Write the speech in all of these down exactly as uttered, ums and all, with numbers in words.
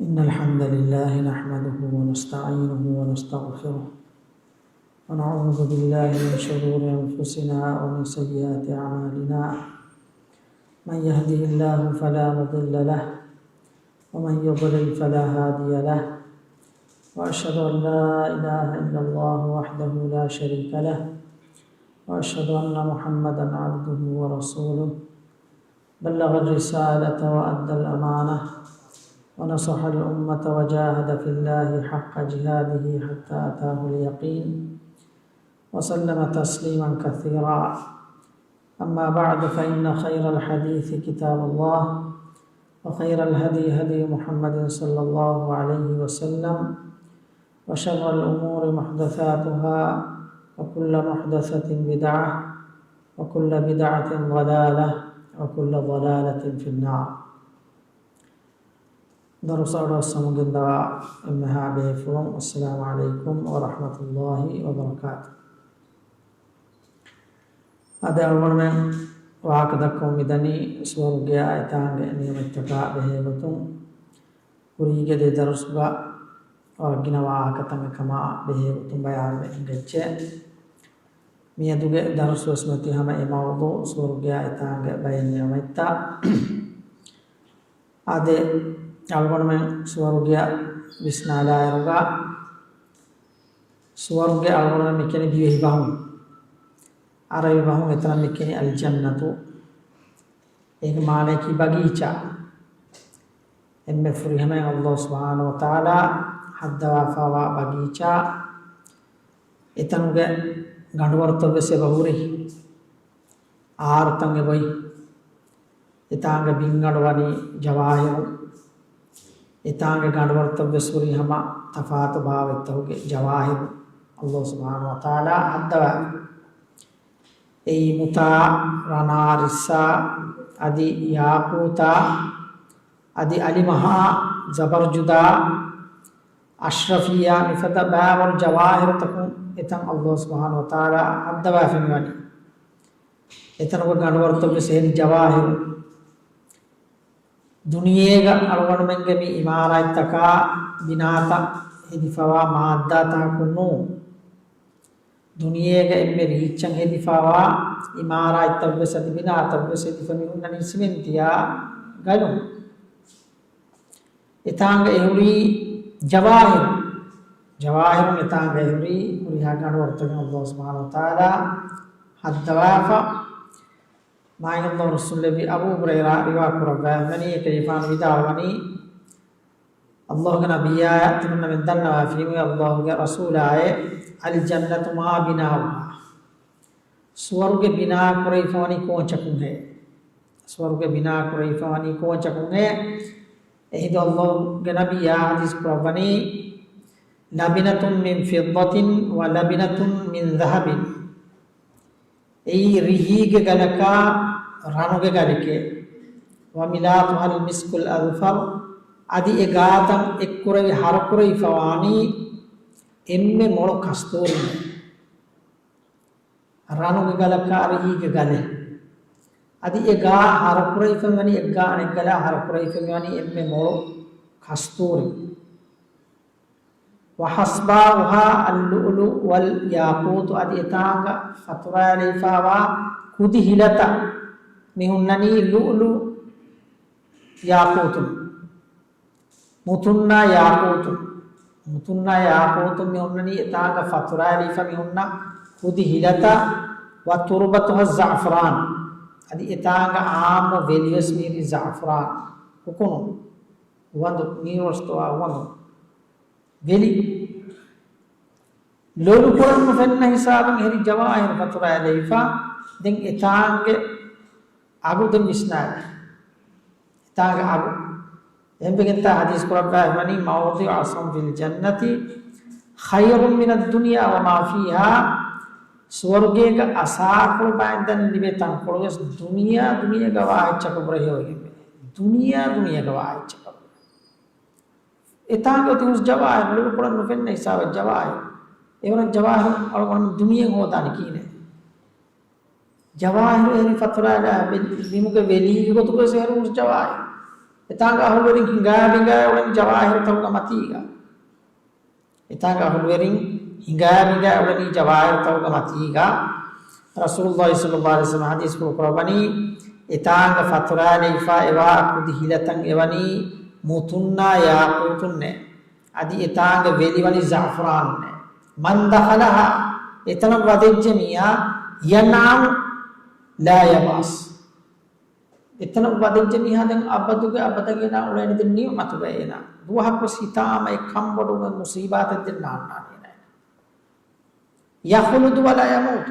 إن الحمد لله نحمده ونستعينه ونستغفره، ونعوذ بالله من شرور أنفسنا ومن سيئات أعمالنا. من يهده الله فلا مضل له، ومن يضلل فلا هادي له، وأشهد أن لا إله إلا الله وحده لا شريك له، وأشهد أن محمدا عبده ورسوله، بلغ الرسالة وأدى الأمانة، ونصح الأمة، وجاهد في الله حق جهاده حتى أتاه اليقين، وسلم تسليما كثيرا. أما بعد، فإن خير الحديث كتاب الله، وخير الهدي هدي محمد صلى الله عليه وسلم، وشر الأمور محدثاتها، وكل محدثة بدعة، وكل بدعة ضلالة، وكل ضلالة في النار. ދަރުސަށް އަޑުއައްސަމުން ގެންދަވާ އެންމެހާ ބޭފުޅުން، އައްސަލާމު ޢަލައިކުމް ވަރަޙްމަތުﷲި ވަބަރަކާތު. އަދި އަޅުގަނޑުމެން ވާހަކަ ދައްކަމުން މިދަނީ ސުވަރުގެއާ އެތާނގެ ނިޢުމަތްތަކާ ބެހޭގޮތުން. ކުރީގެ ދެ ދަރުސުގަ ވަރަށް ގިނަ ވާހަކަތައް އެކަމާ ބެހޭގޮތުން ބަޔާންވެ އެނގެއްޖެ. މިއަދުގެ ދަރުސުވެސް މަތި ހަމަ އެ މައުޟޫ ސުވަރުގެއާ އެތާނގެ ބައެއް ނިޢުމަތްތައް. އާދެ، އަޅުގަނޑުމެން ސުވަރުގެއަށް ވިސްނާލާއިރުގަ، ސުވަރުގެ އަޅުގަނޑުމެން މިކިޔަނީ ދިވެހި ބަހުން. އަރަބި ބަހުން އެތަނަށް މިކިޔަނީ އަލްޖަންނަތު. އޭގެ މާނައަކީ ބަގީޗާ. އެންމެ ފުރިހަމައިން ﷲ ސުބްޙާނަހޫ ވަތަޢާލާ ހައްދަވާފަވާ ބަގީޗާ. އެތަނުގެ ގަނޑުވަރުތައް ވެސް އެބަހުރި. އާރުތައް އެބައޮތް. އެތާނގެ ބިންގަނޑު ވަނީ ޖަވާހިރު. އެތާނގެ ގަނޑުވަރުތައް ވެސް ހުރީ ހަމަ ތަފާތު ބާވަތްތަކުގެ ޖަވާހިރު. ﷲ ސުބްޙާނަހޫ ވަތަޢާލާ ހައްދަވާ. އެއީ މުތާ، ރަނާ، ރިއްސާ، އަދި ޔާޤޫތާ، އަދި އަލިމަހާ، ޒަބަރްޖުދާ، އަޝްރަފިއްޔާ، މިފަދަ ބައިވަރު ޖަވާހިރުތަކުން އެތަން ﷲ ސުބްޙާނަހޫ ވަތަޢާލާ ހައްދަވާފަ މިވަނީ. އެތަނުގެ ގަނޑުވަރުތައް ވެސް އެހެން ޖަވާހިރު. ދުނިޔޭގަ އަޅުގަނޑުމެންގެ މި އިމާރާތްތަކާ ބިނާތައް ހެދިފަވާ މާއްދާތަކަކުން ނޫން. ދުނިޔޭގަ އެންމެ ރީއްޗަށް ހެދިފަވާ އިމާރާތްތައް ވެސް އަދި ބިނާތައް ވެސް ހެދިފަ މި ހުންނަނީ ސިމެންތިއާ ގަލުން. އެތާނގަ އެހުރީ ޖަވާހިރު. ޖަވާހިރުން އެތާނގަ އެހުރީ ހުރިހާ ގަނޑުވަރުތަކެއް ﷲ ސުބްޙާނަހޫ ވަތަޢާލާ ހައްދަވާފަ. މާތް ﷲ ރަސޫލެއްވި އަބޫ ހުރައިރާ ރިވާ ކުރައްވައިފިވަނީ، އެކަލޭގެފާނު ވިދާޅުވަނީ، ﷲގެ ނަބިއްޔާ ތިމަންނަމެން ދަންނަވާފީމު، ﷲގެ ރަސޫލާއޭ، الجنة ما بناؤها. ސުވަރުގެ ބިނާ ކުރެވިފަވަނީ ކޯންޗަކުންހޭ؟ ސުވަރުގެ ބިނާ ކުރެވިފަވަނީ ކޯންޗަކުންހޭ؟ އެހިނދު ﷲގެ ނަބިއްޔާ ޙަދީޘް ކުރައްވަނީ، لبنة من فضة ولبنة من ذهب. އެއީ ރިހީގެ ގަލަކާ ރަނުގެ ގަލެކޭ. وملاطها المسك الأذفر، އަދި އެ ގާތަށް އެއްކުރެވި ހަރުކުރެވިފަވާނީ އެންމެ މޮޅު ކަސްތޫރިން. ރަނުގެ ގަލަކާ ރިހީގެ ގަލެއް. އަދި އެ ގާ ހަރުކުރެވިފަ މިވަނީ، އެއްގާ އަނެއްގަލާ ހަރުކުރެވިފަ މިވަނީ އެންމެ މޮޅު ކަސްތޫރިން. وحصباؤها اللؤلؤ والياقوت، އަދި އެތާނގަ ފަތުރާލެވިފަވާ ކުދި ހިލަތައް މި ހުންނަނީ ލުއުލު ޔާޤޫތުން. މުތުންނާ ޔާޤޫތުން. މުތުންނާ ޔާޤޫތުން މި ހުންނަނީ އެތާނގަ ފަތުރާލެވިފަ މި ހުންނަ ކުދި ހިލަތައް. وتربتها الزعفران، އަދި އެތާނގަ އާއްމު ވެލިވެސް މީރި ޒަޢުފްރާން، ހުކުނު އުވަނދު، ނީރުއަސްތުވާ އުވަނދު. ވެލި. ލޮލުކުރަން ނުފެންނަ ހިސާބުން އެހެރި ޖަވާހިރު ފަތުރާލެވިފަ. ދެން އެތާނގެ އަގު ދެން ވިސްނާލި. އެތާނގެ އަގު. އެހެންވެގެންތާ ޙަދީޘް ކުރައްވާފަވަނީ، موضع عصا في الجنة خير من الدنيا وما فيها. ސުވަރުގޭގަ އަސާކޮޅު ބައިންދަން ލިބޭ ތަންކޮޅުވެސް ދުނިޔާ ދުނިޔޭގަ ވާ އެއްޗަކަށްވުރެ ހެޔޮވެގެންވޭ. ދުނިޔާ ދުނިޔޭގަ ވާ އެއްޗަކަށްވުރެ. އެތާނގަ އޮތީ ހުސް ޖަވާހިރު، ލޮލުކުރަން ނުފެންނަ ހިސާބަށް ޖަވާހިރު. އެވަރަށް ޖަވާހިރު އަޅުގަނޑު ދުނިޔެ ހޯދާނެ ކީނެ. ޖަވާހިރު އެހެރި ފަތުރާގަ ބިމުގެ ވެލީގެ ގޮތުގަ ވެސް އެހެރު ހުސް ޖަވާހިރު. އެތާނގަ އަހުލުވެރިން ހިނގާ ބިނގާ އުޅެނީ ޖަވާހިރުތަކުގެ މަތީގަ. އެތާނގަ އަހުލުވެރިން ހިނގާ ބިނގާ އުޅެނީ ޖަވާހިރުތަކުގެ މަތީގަ. ރަސޫލުﷲ ޞައްލަﷲ ޢަލައިހި ވަސައްލަމަ ޙަދީޘްފުޅު ކުރައްވަނީ، އެތާނގަ ފަތުރާލެވިފަ އެވާ ކުދި ހިލަތައް އެވަނީ މުތުންނާ ޔާޤޫތުންނޭ. އަދި އެތާނގަ ވެލިވަނީ ޒަޢުފަރާނުންނޭ. مَنْ دَخَلَهَا، އެތަނަށް ވަދެއްޖެ މީހާ، يَنْعَمُ لَا يَبْأَسُ. އެތަނަށް ވަދެއްޖެ މީހާ ދެން އަބަދުގެ އަބަދަށް އޭނާ އުޅޭނެ ދެން ނިޢުމަތުގައި އޭނާ. ދުވަހަކުވެސް ހިތާމައެއް ކަންބޮޑުވުމެއް މުޞީބާތެއް ދެން ނާންނާނެ އޭނާ. يَخْلُدُ وَلَا يَمُوتُ.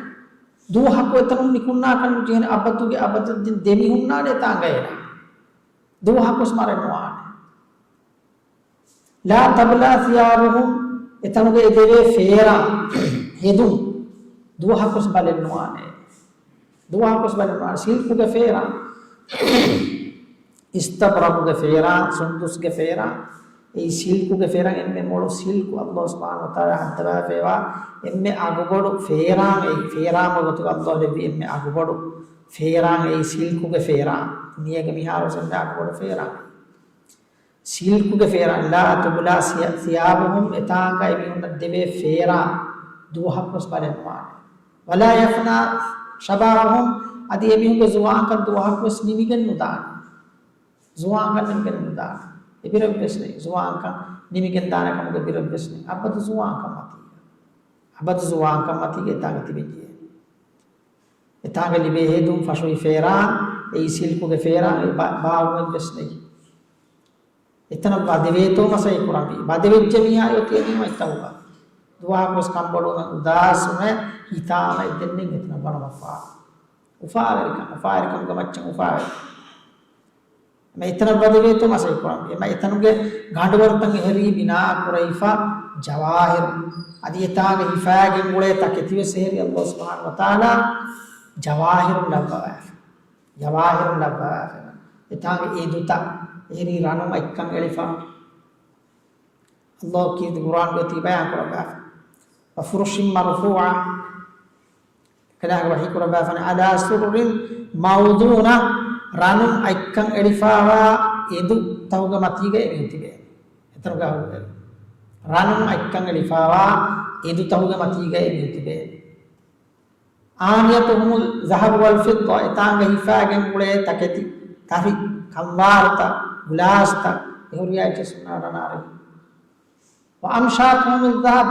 ދުވަހަކު އެތަނުން ނިކުންނާކަށް ނުޖެހޭނެ، އަބަދުގެ އަބަދަށް ދެން ދެމިހުންނާނެ އެތާނގަ އޭނާ. ދުވަހަކުވެސް މަރެއް ނުވާނެ. لَا تَبْلَى ثِيَابُهُمْ، އެތަނުގެ އެ ދެވޭ ފޭރާ ހެދުން ދުވަހަކުވެސް ބަލެއް ނުވާނެ. ދުވަހަކުވެސް ބަލެއް ނުވާނެ. ސިލްކުގެ ފޭރާ، އިސްތަބްރަޤުގެ ފޭރާ، ސުންދުސްގެ ފޭރާ، އެއީ ސިލްކުގެ ފޭރާ، އެންމެ މޮޅު ސިލްކު އައްލާހު ސުބްޙާނަހު ވަތަޢާލާ ހައްދަވާފައިވާ އެންމެ އަގުބޮޑު ފޭރާ، އެއީ ފޭރާ މަގުތުގަ އައްލާހު ލެއްވި އެންމެ އަގުބޮޑު ފޭރާ، އެއީ ސިލްކުގެ ފޭރާ. ދުނިޔޭގެ މިހާރު އެންމެ އަގުބޮޑު ފޭރާ. ސިލްކުގެ ފޭރާ، لَا تَبْلَى ثِيَابُهُمْ، އެތާނގަ އެމީހުންނަށް ދެވޭ ފޭރާ ދުވަހަކުވެސް ބަލެއް ނުވާނެ. وَلَا يَفْنَى شَبَابُهُمْ، އަދި އެމީހުންގެ ޒުވާންކަން ދުވަހަކުވެސް ނިމިގެން ނުދާނެ. ޒުވާންކަން ނިމިގެން ނުދާނެ. އެބިރެއްވެސް ނެތް. ޒުވާންކަން ނިމިގެން ދާނެ ކަމުގެ ބިރެއްވެސް ނެތް. އަބަދު ޒުވާންކަން މަތީގަ. އަބަދު ޒުވާންކަން މަތީގަ އެތާނގަ ތިބެންޖެހޭ. އެތާނގަ ލިބޭ ހެދުން ފަށުވި ފޭރާ، އެއީ ސިލްކުގެ ފޭރާ، އެ ބާ-، ބާވުމެއްވެސް ނެތް. އެތަނަށް ވަދެވޭތޯ މަސައްކަތް ކުރަންވީ. ވަދެވެއްޖެ މީހާ އޮތީ އެ ނިޢުމަތްތަކުގަ. ދުވަހަކުވެސް ކަންބޮޑުވުމެއް އުދާސްވުމެއް ހިތާމައެއް ދެންނެވި އެތަނަށް ވަނަމަ އުފާވެރިކަން، އުފާވެރިކަމުގެ މައްޗަށް އުފާވެރި. މަ އެތަނަށް ވަދެވޭތޯ މަސައްކަތް ކުރަންވީ. މަ އެތަނުގެ ގަނޑުވަރުތައް އެހެރީ ބިނާ ކުރެވިފަ ޖަވާހިރު. އަދި އެތާނގަ ހިފާގެން ގުޅޭ ތަކެތިވެސް އެހެރީ އައްލާހު ސުބްޙާނަހު ވަތަޢާލާ ޖަވާހިރުން ލައްވަވާފަ. ޖަވާހިރުން ލައްވަވާފަ. އެތާނގެ އެނދުތައް އެހެރީ ރަނު އަތްކަން އެޅިފަ. އައްލާހު ކީރިތި ޤުރުއާންގައި ބަޔާން ކުރައްވާފަ. وَفُرُشٍ مَرْفُوعَةٍ. ކަލާގެ ވަޙީ ކުރައްވާފަނެ، عَلَى سُرُرٍ مَوْضُونَةٍ، ރަނުން އަތްކަން އެޅިފައިވާ އެނދު ތަހުގެ މަތީގަ އެމީހުން ތިބޭ. އެތަނުގަ ރަނުން އަތްކަން އެޅިފައިވާ އެނދު ތަހުގެ މަތީގަ އެމީހުން ތިބޭ. آنِيَتُهُمُ الذَّهَبُ وَالْفِضَّةُ، އެތާނގަ ހިފާގެން ގުޅޭ ތަކެތި، ތަރި، ކަންވާރުތައް، ގުލާސްތައް، އެ ހުރިހާ އެއްޗެއް ސުންނާ ރަނާރެ. وَأَمْشَاطُهُمُ الذَّهَبُ،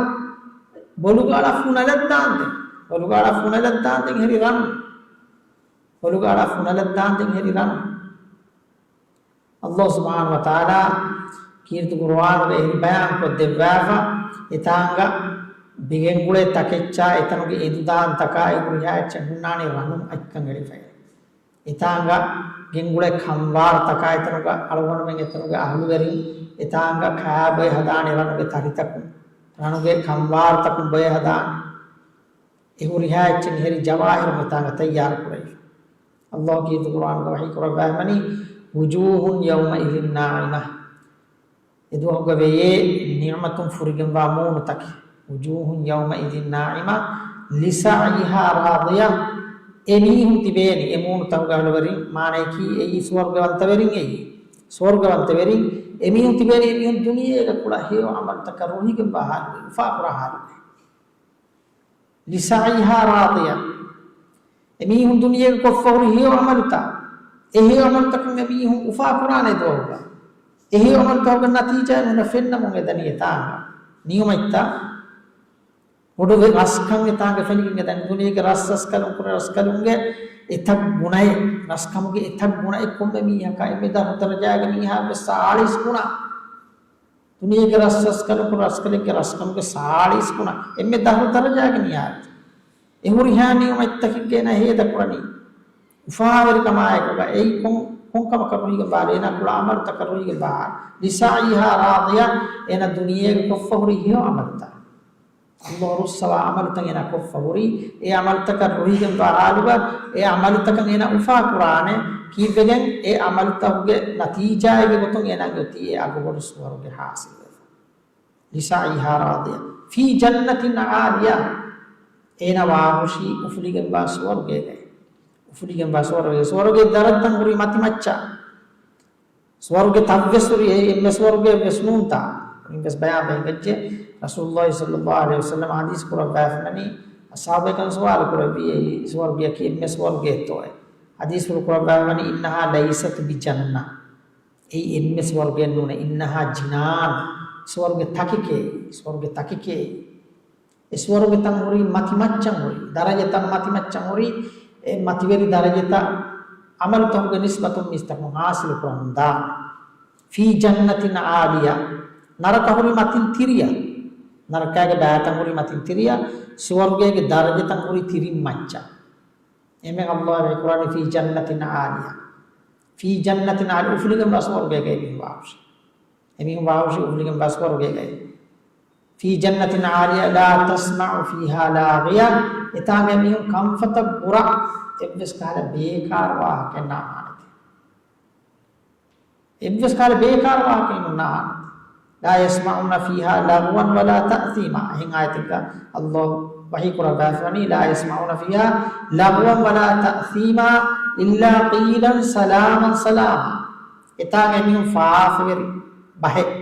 ބޮލުގަ އަޅާ ފުނަލަށް ދާންދެން، ބޮލުގަ އަޅާ ފުނަލަށް ދާންދެން އެހެރީ ރަނު. ބޮލުގަ އަޅާ ފުނަލަށް ދާންދެން އެހެރީ ރަނު. އައްލާހު ސުބްޙާނަހު ވަތަޢާލާ ކީރިތި ޤުރުއާނުގައި އެހެރީ ބަޔާންކޮށްދެއްވާފަ، އެތާނގަ ބިގެންގުޅޭ ތަކެއްޗާ، އެތަނުގެ އެނދުދާންތަކާ، އެ ހުރިހާ އެއްޗެއް ހުންނާނީ ރަނުން އަތްކަން އެޅިފައި. އެތާނގަ ގެންގުޅޭ ކަންވާރުތަކާ، އެތަނުގަ އަޅުގަނޑުމެން އެތަނުގެ އަހުލުވެރިން އެތާނގަ ކާބޮއެ ހަދާނީ ރަނުގެ ތަރިތަކުން، ރަނުގެ ކަންވާރުތަކުން ބޮއެ ހަދާނީ. އެ ހުރިހާ އެއްޗެއް އެހެރީ ޖަވާހިރު އެތާނގަ ތައްޔާރު ކުރެވިފަ. އައްލާހު ކީރިތި ޤުރުއާނުގަ ވަޙީ ކުރައްވާފަނީ، وُجُوهٌ يَوْمَئِذٍ نَاعِمَةٌ. އެދުވަހުގަ ވެޔޭ ނިޢުމަތުން ފުރިގެންވާ މޫނުތަކެއް. وُجُوهٌ يَوْمَئِذٍ نَاعِمَةٌ لِسَعْيِهَا رَاضِيَةٌ. އެމީހުން ތިބޭނީ، އެ މޫނުތަކުގެ އަހުލުވެރިން، މާނަޔަކީ އެއީ ސުވަރުގަވަންތަވެރިން އެއީ. ސުވަރުގަވަންތަވެރިން، އެމީހުން ތިބޭނީ، އެމީހުން ދުނިޔޭގަ ކުޅަ ހެޔޮ ޢަމަލުތަކަށް ރުހިގެންވާ ޙާލުގައި، އުފާކުރާ ޙާލުގައި. لِسَعْيِهَا رَاضِيَةٌ. އެމީހުން ދުނިޔޭގަ ކޮށްފަ ހުރި ހެޔޮ ޢަމަލުތައް، އެ ހެޔޮ ޢަމަލުތަކުން އެމީހުން އުފާކުރާނެ ދުވަހުގަ. އެ ހެޔޮ ޢަމަލުތަކުގެ ނަތީޖާއެއް ނުނަ ފެންނަމުން އެދަނީ އެތާނގަ. ނިޢުމަތްތައް ބޮޑު ވެ-، ރަސްކަން އެތާނގަ ފެނިގެން އެދަނީ. ދުނިޔޭގެ ރަސް ރަސްކަލުން ކުރެ ރަސްކަލުންގެ އެތައް ގުނައެއް، ރަސްކަމުގެ އެތައް ގުނައެއް ކޮންމެ މީހަކާ އެންމެ ދަށު ދަރަޖާގެ މީހާ ވެސް ސާޅީސް ގުނަ. ދުނިޔޭގެ ރަސް ރަސްކަލުން ކުރެ ރަސްކަލެއްގެ ރަސްކަމުގެ ސާޅީސް ގުނަ އެންމެ ދަށު ދަރަޖާގެ މީހާ. އެ ހުރިހާ ނިޢުމަތްތަކެއްގެ އޭނާ ހޭދަކުރަނީ އުފާވެރިކަމާއެކުގަ. އެއީ ކޮން، ކޮން ކަމަކަށް ރުހިގެން ވާލޭ؟ އޭނާ ކުޅަ ޢަމަލުތަކަށް ރުހިގެން ވާ. لِسَعْيِهَا رَاضِيَةٌ، އޭނާ ދުނިޔޭގަ ކޮށްފަ ހުރި ހެޔޮ ޢަމަލުތައް. އައްލާހު ރުއްސަވާ ޢަމަލުތައް އޭނާ ކޮށްފަ ހުރި، އެ ޢަމަލުތަކަށް ރުހިގެންވާ ޙާލުގަ، އެ ޢަމަލުތަކަށް އޭނާ އުފާކުރާނެ، ކީއްވެގެން އެ ޢަމަލުތަކުގެ ނަތީޖާއެއްގެ ގޮތުން އޭނާގެ އޮތީ އެ އަގުބޮޑު ސުވަރުގެ ޙާޞިލްވެފަ. لِسَعْيِهَا رَاضِيَةٌ فِي جَنَّةٍ عَالِيَةٍ. އޭނާ ވާހުށީ އުފުލިގެންވާ ސުވަރުގޭގައި. އުފުލިގެންވާ ސުވަރުގޭ، ސުވަރުގޭ ދަރަޖަތައް ހުރީ މަތިމައްޗަށް. ސުވަރުގެ ތައްވެސް ހުރި އެއް އެންމެ ސުވަރުގެއެއްވެސް ނޫންތާ؟ އިންވެސް ބަޔާން ވެން ގައްޖެ. ރަސޫލުﷲ ޞައްލައްލާހު ޢަލައިހި ވަސައްލަމަ ޙަދީޘް ކުރައްވާފަނަނީ، އަޞްޙާބުބޭކަލުން ސުވާލު ކުރެއްވި، އެއީ ސުވަރުގެއަކީ އެންމެ ސުވަރުގެއެއްތޯއޭ؟ ޙަދީޘްފުޅު ކުރައްވާފަނީ، إنها ليست بجنة. އެއީ އެންމެ ސުވަރުގެއެއް ނޫނޭ. إنها جنان. ސުވަރުގެ ތަކެކޭ، ސުވަރުގެ ތަކެކޭ. އެ ސުވަރުގެތައް ހުރީ މަތި މައްޗަށް ހުރި، ދަރަޖަތައް މަތި މައްޗަށް ހުރި، އެ މަތިވެރި ދަރަޖަތައް ޢަމަލުތަކުގެ ނިސްބަތުން މީސްތަކުން ޙާޞިލު ކުރަމުންދާނެ. في جنة عالية. ނަރަކަ ހުރި މަތިން ތިރިއަށް. ނަރަކައިގެ ބައިތައް ހުރި މަތިން ތިރިއަށް، ސުވަރުގޭގެ ދަރަޖަތައް ހުރި ތިރިން މައްޗަށް. އެމެ ﷲ ވަޙީ ކުރާނީ في جنة عالية. في جنة عالية، އުފުލިގެންވާ ސުވަރުގޭގައި މީހުން ވާހުށި. އެމީހުން ވާހުށި އުފުލިގެންވާ ސުވަރުގޭގައި. في جنة عالية لا تسمع فيها لاغية. އެތާނގަ މީހުން ކަންފަތަށް ބުރަ އެއްވެސް ކަހަލަ ބޭކާރު ވާހަކައެއް ނާންނާނެތެ. އެއްވެސް ކަހަލަ ބޭކާރު ވާހަކައެއް ނާންނާނެތެ. لا يسمعون فيها لغوا ولا تأثيما. އެހެން އާޔަތެއްގަ ﷲ ވަޙީ ކުރައްވާފަވަނީ، لا يسمعون فيها لغوا ولا تأثيما إلا قيلا سلاما سلاما. އެތާނގަ މީހުން ފާފަވެރި ބަހެއް،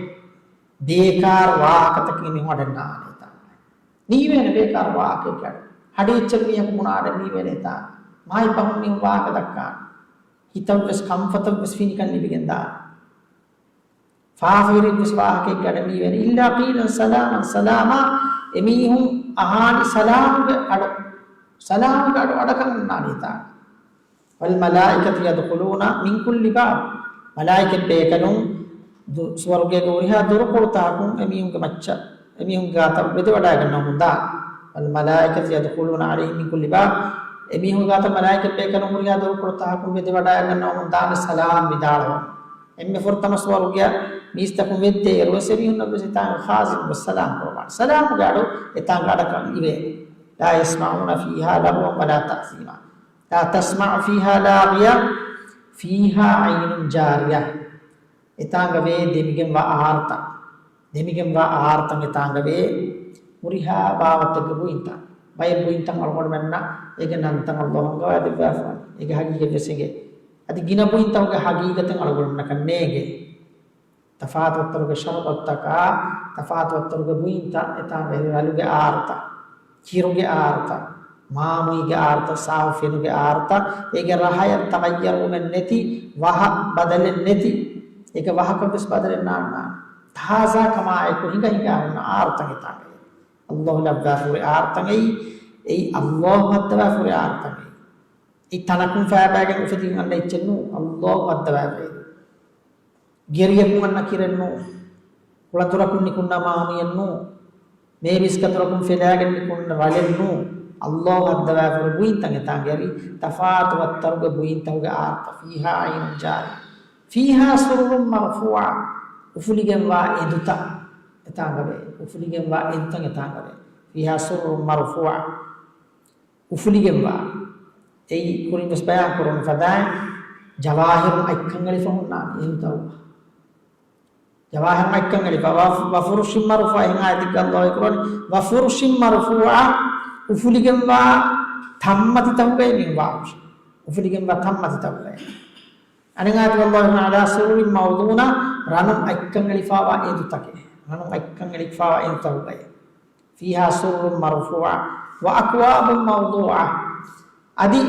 ބޭކާރު ވާހަކަތަކެއް މީހުން އަޑެއް ނާނެ އެތާނގަ. ނީވޭނެ ބޭކާރު ވާހަކައެއްގެ އަޑު. ހަޑި އެއްޗެއް މީހަކު ބުނާ އަޑެއް ނީވޭނެ އެތާނގަ. މާތް ބަހުން މީހުން ވާހަކަ ދައްކާނެ. ހިތަށްވެސް ކަންފަތަށްވެސް ފިނިކަން ލިބިގެން ދާނެ. ފާފަވެރިއެއްވެސް ވާހަކައެއްގެ އަޑެއް ނީވޭނެ. إلا قيلا سلاما سلاما. އެމީހުން އަހާނީ ސަލާމުގެ އަޑު. ސަލާމުގެ އަޑު އަޑަކަށް އަންނާނީ ތާ. والملائكة يدخلون من كل باب. މަލާއިކަތް ބޭކަލުން ދު-، ސުވަރުގޭގެ ހުރިހާ ދޮރުކޮޅުތަކުން އެމީހުންގެ މައްޗަށް، އެމީހުންގެ ގާތަށް ވެދެވަޑައިގަންނަވަމުން ދާނެ. والملائكة يدخلون عليهم من كل باب. އެމީހުންގެ ގާތަށް މަލާއިކަތް ބޭކަލުން ހުރިހާ ދޮރުކޮޅުތަކުން ވެދެވަޑައިގަންނަވަމުން ދާނެ ސަލާމް ވިދާޅުވަމުން. އެންމެ ފުރަތަމަ ސުވަރުގެއަށް މީސްތަކުން ވެއްދޭއިރު ވެސް އެމީހުންނަށް ވެސް އެތާނގަ ޚާޒިނުން ވެސް ސަލާމް ކުރައްވާނެ. ސަލާމުގެ އަޑު އެތާނގަ އަޑަކަށް އިވޭ. لا يسمعون فيها لغوا ولا تأثيما. لا تسمع فيها لاغية فيها عين جارية. އެތާނގަ ވޭ ދެމިގެންވާ އާރުތައް. ދެމިގެންވާ އާރުތައް އެތާނގަ ވޭ. ހުރިހާ ބާވަތެއްގެ ބުއިންތައް. ބައެއް ބުއިންތައް އަޅުގަނޑުމެންނަށް އޭގެ ނަންތައް ﷲ އަންގަވާ ދެއްވާފަވަނީ. އޭގެ ހަގީގަތް ވެސް އެނގޭ. އަދި ގިނަ ބުއިންތަކުގެ ހަގީގަތެއް އަޅުގަނޑުމެންނަކަށް ނޭނގޭ. ތަފާތު ވައްތަރުގެ ޝަރުބަތްތަކާ، ތަފާތު ވައްތަރުގެ ބުއިންތައް އެތާނގަ އެރި ރަލުގެ އާރުތައް، ކިރުގެ އާރުތައް، މާމުއިގެ އާރުތައް، ސާފު ފެނުގެ އާރުތައް، އޭގެ ރަހަޔަށް ތަޣައްޔަރުވުމެއް ނެތި، ވަހަށް ބަދަލެއް ނެތި، އޭގެ ވަހަކަށްވެސް ބަދަލެއް ނާންނާނެ. ތާޒާކަމާއެކު ހިނގަ ހިނގާ ހުންނަ އާރުތައް އެތާނގަ. ﷲ ލައްވާފަ ހުރި އާރުތައް އެއީ، އެއީ ﷲ ހައްދަވާފަ ހުރި އާރުތައް އެއީ. އެއީ ތަނަކުން ފައިބައިގެން އުފެދިގެން އަންނަ އެއްޗެއް ނޫން، ﷲ ހައްދަވާފަ ހުރި. ގެރިޔަކުން އަންނަ ކިރެއް ނޫން. ކުޅަދުރަކުން ނިކުންނަ މާމުއެއް ނޫން. މޭބިސްގަދުރަކުން ފެލާގެން ނިކުންނަ ރަލެއް ނޫން. ﷲ ހައްދަވާފަ ހުރި ބުއިންތައް އެތާނގަ އެރި، ތަފާތު ވައްތަރުގެ ބުއިންތަކުގެ އާރުތައް. فيها عين جارية. فيها سرر مرفوعة. އުފުލިގެންވާ އެނދުތައް އެތާނގަ ވޭ. އުފުލިގެންވާ އެނދުތައް އެތާނގަ ވޭ. فيها سرر مرفوعة. އުފުލިގެންވާ. އެއީ ކުރިން ވެސް ބަޔާން ކުރުނު ފަދައިން، ޖަވާހިރުން އަތްކަން އެޅިފަ ހުންނާނެ އެނދުތައް. ޖަވާހިރުން އަތްކަން އެޅިފަ، ވަ-، وفرش مرفوعة، އެހެން އާޔަތެއްގަ ﷲ ވަޙީ ކުރަނީ، وفرش مرفوعة، އުފުލިގެންވާ ތަންމަތިތަކުގައި މީހުން ވާހުށި. އުފުލިގެންވާ ތަންމަތިތަކުގައި. އަނެއް އާޔަތުގަ ﷲ ވަޙީ ކުރަނީ، على سرر موضونة، ރަނުން އަތްކަން އެޅިފަވާ އެނދުތަކެއް. ރަނުން އަތްކަން އެޅިފަވާ އެނދުތަކުގައި. فيها سرر مرفوعة وأكواب موضوعة. އަދި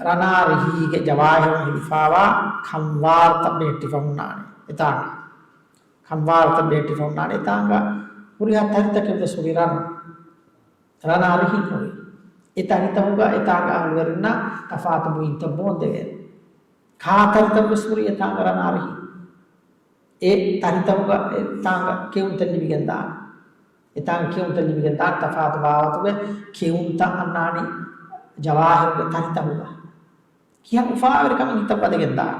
ރަނާ ރިހީގެ ޖަވާހިރުން ހިފާވާ ކަންވާރުތައް ބެހެއްޓިފަ ހުންނާނެ އެތާނގަ. ކަންވާރުތައް ބެހެއްޓިފަ ހުންނާނެ އެތާނގަ. ހުރިހާ ތަރިތަކެއް ވެސް ހުރި ރަން، ރަނާ ރިހިން ހުރި. އެ ތަރިތަކުގަ އެތާނގަ އަހުލުވެރިންނަށް ތަފާތު ބުއިންތައް ބޯންދެވޭނެ. ކާ ތަރިތައް ވެސް ހުރި އެތާނގަ ރަނާ ރިހިން. އެ ތަރިތަކުގަ އެތާނގަ ކެއުންތައް ލިބިގެންދާނެ. އެތާނގަ ކެއުންތައް ލިބިގެންދާނެ، ތަފާތު ބާވަތުގެ ކެއުންތައް އަންނާނީ ޖަވާހިރުގެ ތަރިތަކުގަ. ކިހާ އުފާވެރިކަމެއް ހިތަށް ވަދެގެންދާނެ.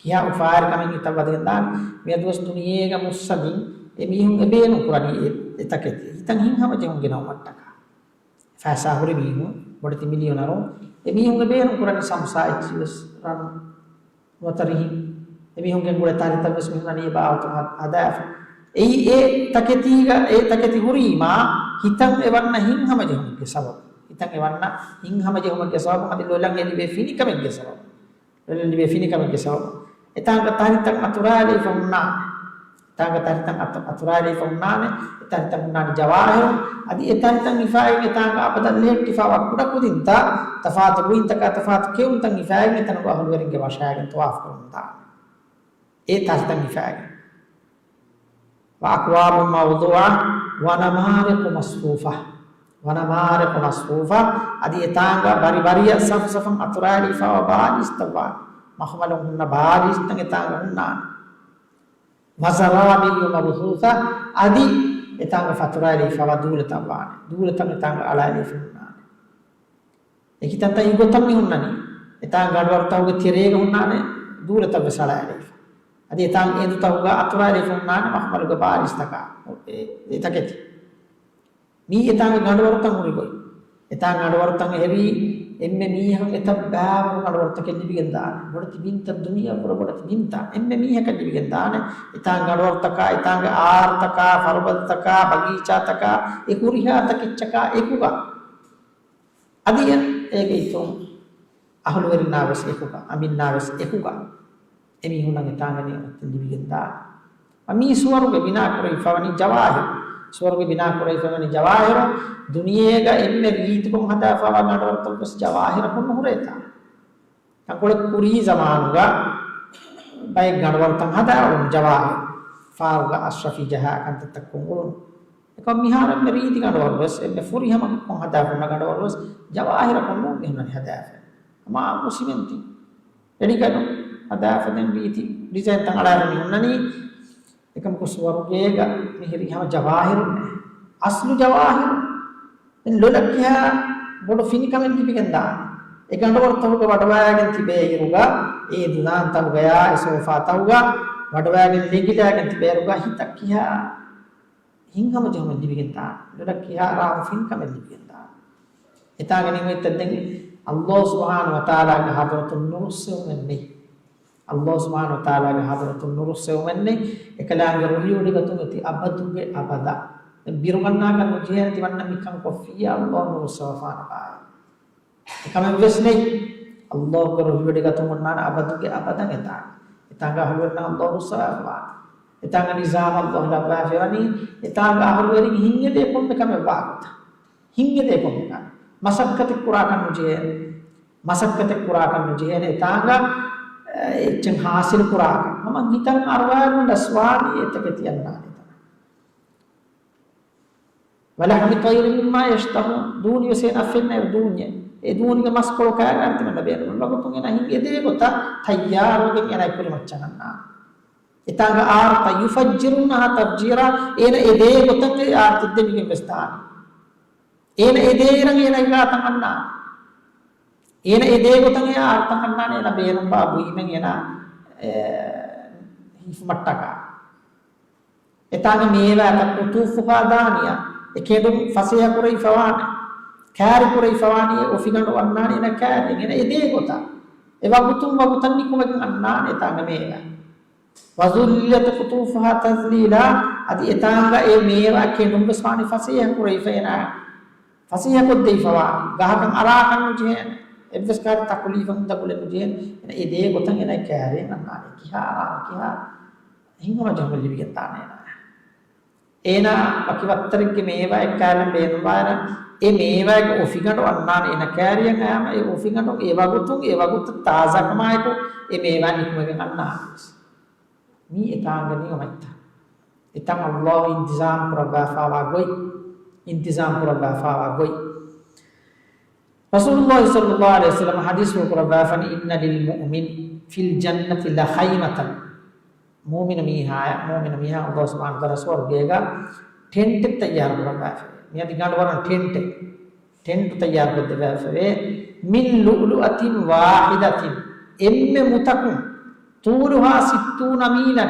ކިހާ އުފާވެރިކަމެއް ހިތަށް ވަދެގެންދާނެ. މިއަދުވެސް ދުނިޔޭގަ މުއްސަނދިން އެ މީހުން އެ ބޭނުން ކުރަނީ އެ، އެ ތަކެތި. ހިތަށް ހިތްހަމަޖެހުން ގެނައުމަށްޓަކާ. ފައިސާ ހުރި މީހުން، ބޮޑެތި މިލިޔަނަރުން، އެ މީހުން އެ ބޭނުން ކުރަނީ ސަމްސާ އެއްޗިވެސް ރަން ނުވަތަ ރިހިން. އެމީހުން ގެންގުޅޭ ތަރިތައް ވެސް މިހުންނަނީ އެ ބާވަތުން ހަ-، ހަދާފަ. އެއީ އެ ތަކެތީގަ، އެ ތަކެތި ހުރީމާ ހިތަށް އެ ވަންނަ ހިތްހަމަޖެހުމެއްގެ ސަބަބު. ހިތަށް އެ ވަންނަ ހިތްހަމަޖެހުމެއްގެ ސަބަބު، އަދި ލޮލަށް އެ ލިބޭ ފިނިކަމެއްގެ ސަބަބު. ލޮލަށް ލިބޭ ފިނިކަމެއްގެ ސަބަބު. އެތާނގަ ތަހިރިތައް އަތުރާލެވިފަ ހުންނާނެ. އެތާނގަ ތަހިރިތައް އަތު-، އަތުރާލެވިފަ ހުންނާނެ. އެތަހިރިތައް ހުންނާނެ ޖަވާހިރު. އަދި އެތަހިރިތައް ހިފާގެން އެތާނގަ އަބަދަށް ލެހެއްޓިފަވާ ކުޑަކުދިންތައް، ތަފާތު ގޮތްތަކާ ތަފާތު ކެއުންތައް ހިފާގެން އެތަނުގަ އަހުލުވެރިންގެ ވަށާގެން ޠަވާފު ކުރަމުންދާނެ. އެ ތަހިރިތައް ހިފާގެން. وأكواب موضوعة ونمارق مصفوفة. ونمارق مصفوفة، އަދި އެތާނގަ ވަރި ވަރިއަށް ސަފު ސަފުން އަތުރާލެވިފަވާ ބާލީސްތައް ވާނެ. މަޚްމަލުން ހުންނަ ބާލީސްތައް އެތާނގަ ހުންނާނެ. وزرابي مبثوثة، އަދި އެތާނގަ ފަތުރާލެވިފަވާ ދޫލަތައް ވާނެ. ދޫލަތައް އެތާނގަ އަޅާލެވިފަ ހުންނާނެ. އެކިތަންތައް އެގޮތަށް މި ހުންނަނީ. އެތާނގަ ގަނޑުވަރުތަކުގެ ތެރޭގަ ހުންނާނެ ދޫލަތައް ވެސް އަޅާލެވިފަ. އަދި އެތާނގަ އެނދުތަކުގަ އަތުރާލެވިފަ ހުންނާނެ މަޚްމަލުގެ ބާލީސްތަކާ. އެ-، އެތަކެތި. މީ އެތާނގަ ގަނޑުވަރުތައް ހުރި ގޮތް. އެތާނގަ ގަނޑުވަރުތައް ހެވީ އެންމެ މީހަކަށް އެތައް ބައިވަރު ގަނޑުވަރުތަކެއް ލިބިގެން ދާނެ. ބޮޑެތި ބިންތައް، ދުނިޔެއަށްވުރެ ބޮޑެތި ބިންތައް އެންމެ މީހަކަށް ލިބިގެން ދާނެ. އެތާނގަ ގަނޑުވަރުތަކާ، އެތާނގަ އާރުތަކާ، ފަރުބަދަތަކާ، ބަގީޗާތަކާ، އެ ހުރިހާ ތަކެއްޗަކާ އެކުގަ. އަދި އޭގެ އިތުރުން އަހުލުވެރިންނާ ވެސް އެކުގަ، އަމިއްލައިންނާ ވެސް އެކުގަ އެމީހުންނަށް އެތާނގަ ނިޢުމަތްތައް ލިބިގެންދާނެ. މި ސުވަރުގެ ބިނާ ކުރެވިފަވަނީ ޖަވާހިރު. ސުވަރުގެ ބިނާ ކުރެވިފަވަނީ ޖަވާހިރު. ދުނިޔޭގަ އެންމެ ރީތިކޮށް ހަދާފަވާ ގަނޑުވަރުތައް ވެސް ޖަވާހިރަކުން ނުހުރޭތާ. ތަންކޮޅެއް ކުރީ ޒަމާނުގަ ބައެއް ގަނޑުވަރުތައް ހަދާ އުޅުނު ޖަވާހިރު. ފާރުގަ އަޝްރަފީ ޖަހާ ކަންތައްތައް ކޮށް އުޅުނު. އެކަމް މިހާރު އެންމެ ރީތި ގަނޑުވަރު ވެސް، އެންމެ ފުރިހަމަ ކޮށް ހަދާފަ ހުންނަ ގަނޑުވަރު ވެސް ޖަވާހިރަކުން ނޫން މި ހުންނަނީ ހަދާފަ. ހަމަ އާއްމު ސިމެންޓިން. އެޑިގަނޑު ހަދާފަ ދެން ރީތި ޑިޒައިންތައް އަޅާފަ މި ހުންނަނީ. އެކަމަކު ސުވަރުގޭގަ މިހިރީ ހަމަ ޖަވާހިރުންނޭ. އަސްލު ޖަވާހިރު. ދެން ލޮލަށް ކިހާ ބޮޑު ފިނިކަމެއް ލިބިގެން ދާނެ. އެ ގަނޑުވަރުތަކުގަ ވަޑަވާގެން ތިބޭ އިރުގަ، އެ ދުލާންތަކުގަޔާ، އެ ސޯފާތަކުގަ ވަޑަވާގެން ލެނގިލާގެން ތިބޭ އިރުގަ ހިތަށް ކިހާ ހިތްހަމަޖެހުމެއް ލިބިގެން ދާނެ. ލޮލަށް ކިހާ ރާހު ފިނިކަމެއް ލިބިގެން ދާނެ. އެތާނގަ ނިޢުމަތްތައް ދެން ﷲ ސުބްޙާނަހޫ ވަތަޢާލާގެ ޙަޟްރަތުން ނުރުއްސެވުމެއް ނެތް. ﷲ ސުބްޙާނަހޫ ވަތަޢާލާގެ ޙަޟްރަތުން ނުރުއްސެވުމެއް ނެތް. އެކަލާނގެ ރުހިވޮޑިގަތުން އޮތީ އަބަދުގެ އަބަދަށް. ދެން ބިރުގަންނާކަށް ނުޖެހޭނެ ތިމަންނަ މިކަން ކޮށްފިއްޔާ ﷲ ނުރުއްސަވާފާނެބާއޭ. އެކަމެއްވެސް ނެތް. ﷲގެ ރުހިވޮޑިގަތުން އޮންނާނެ އަބަދުގެ އަބަދަށް އެތާނގަ. އެތާނގަ އަހުލުވެރިންނަށް ﷲ ރުއްސަވާފަވާނެ. އެތާނގަ ނިޒާމް ﷲ ލައްވާފައިވަނީ، އެތާނގަ އަހުލުވެރިން ހިތްއެދޭ ކޮންމެ ކަމެއް ވާގޮތަށް. ހިތްއެދޭ ކޮންމެ ކަމެއް. މަސައްކަތެއް ކުރާކަށް ނުޖެހޭނެ. މަސައްކަތެއް ކުރާކަށް ނުޖެހޭނެ އެތާނގަ، އެ، އެއްޗެއް ހާސިލު ކުރާކަށް. ހަމަ ހިތަށް އަރުވާލުން ރަސްވާނީ އެތަކެތި އަންނާނެ ތަނަށް. ولحم طير مما يشتهون. ދޫނިވެސް އޭނާ ފެންނައިރު ދޫންޏެއް. އެ ދޫނިގެ މަސްކޮޅު ކާގާން ތިމަންނަ ބޭނުން. ވަގުތުން އޭނާ ހިތް އެދޭ ގޮތަށް ތައްޔާރުވެގެން އޭނާ ކުރިމައްޗަށް އަންނާނެ. އެތާނގަ އާރުތައް يفجرونها تفجيرا، އޭނަ އެދޭ ގޮތަށް އާރުތައް ދެމިގެން ވެސް ދާނެ. އޭނަ އެދޭއިރަށް އޭނަ ގާތަށް އަންނާނެ. އޭނަ އެދޭ ގޮތަށް އާރުތައް އަންނާނެ، އޭނަ ބޭނުންވާ ބުއިމެއް އޭނަ، އެ، ހިފުމަށްޓަކާ. އެތާނގަ މޭވާތައް قطوفها دانية، އެ ކެނޑުން ފަސޭހަ ކުރެވިފަވާނެ، ކާރި ކުރެވިފަވާނީ، އެ އޮފިގަނޑު އަންނާނެ އޭނަ ކާރިއެއް، އޭނަ އެދޭ ގޮތަށް. އެ ވަގުތުން ވަގުތަށް ނިކުމެގެން އަންނާނެ އެތާނގަ މޭވާ. وذللت قطوفها تذليلا، އަދި އެތާނގަ އެ މޭވާ ކެނޑުން ވެސް ވާނީ ފަސޭހަ ކުރެވިފަ އޭނާ. ފަސޭހަކޮށްދެވިފަވާ، ގަހަކަށް އަރާކަށް ނުޖެހޭނެ. އެއްވެސް ކާރި ތަކުލީފަކުން ދަގުލެއް ނުޖެހޭނެ. އޭނަ އެދޭ ގޮތަށް އޭނަ ކާރިއެއް އަންނާނެ. ކިހާ ރާ، ކިހާ ހިތްހަމަޖެހުމެއް ލިބިގެން ދާނެ އޭނާ. އޭނާ ވަކި ވައްތަރެއްގެ މޭވާއެއް ކާލަން ބޭނުންވާއިރަށް، އެ މޭވާގެ އޮފިގަނޑު އަންނާނެ އޭނަ ކާރިއަށް އައިމަ، އެ އޮފިގަނޑު އެ ވަގުތުން އެ ވަގުތަށް ތާޒާކަމާއެކު އެ މޭވާ ނިކުމެގެން އަންނާނެ. މީ އެތާނގެ ނިޢުމަތްތައް. އެތަން ﷲ އިންތިޒާމް ކުރައްވާފާވާ ގޮތް، އިންތިޒާމް ކުރައްވާފާވާ ގޮތް. ރަސޫލުﷲ ޞައްލަﷲ ޢަލައިހި ވަސައްލަމަ ޙަދީޘްފުޅު ކުރައްވާފަނި، إن للمؤمن في الجنة لخيمة. މުއުމިނު މީހާޔަށް، މުއުމިނު މީހާ ﷲ ސުބްޙާނަހޫ ވަތަޢާލާ ސުވަރުގޭގަ ޓެންޓެއް ތައްޔާރު ކުރައްވާފައި. މިއަދި ގަނޑުވަރަށް ޓެންޓެއް. ޓެންޓު ތައްޔާރުކޮށްދެއްވާފައެވެ. من لؤلؤة واحدة، އެންމެ މުތަކުން، طولها ستون ميلا،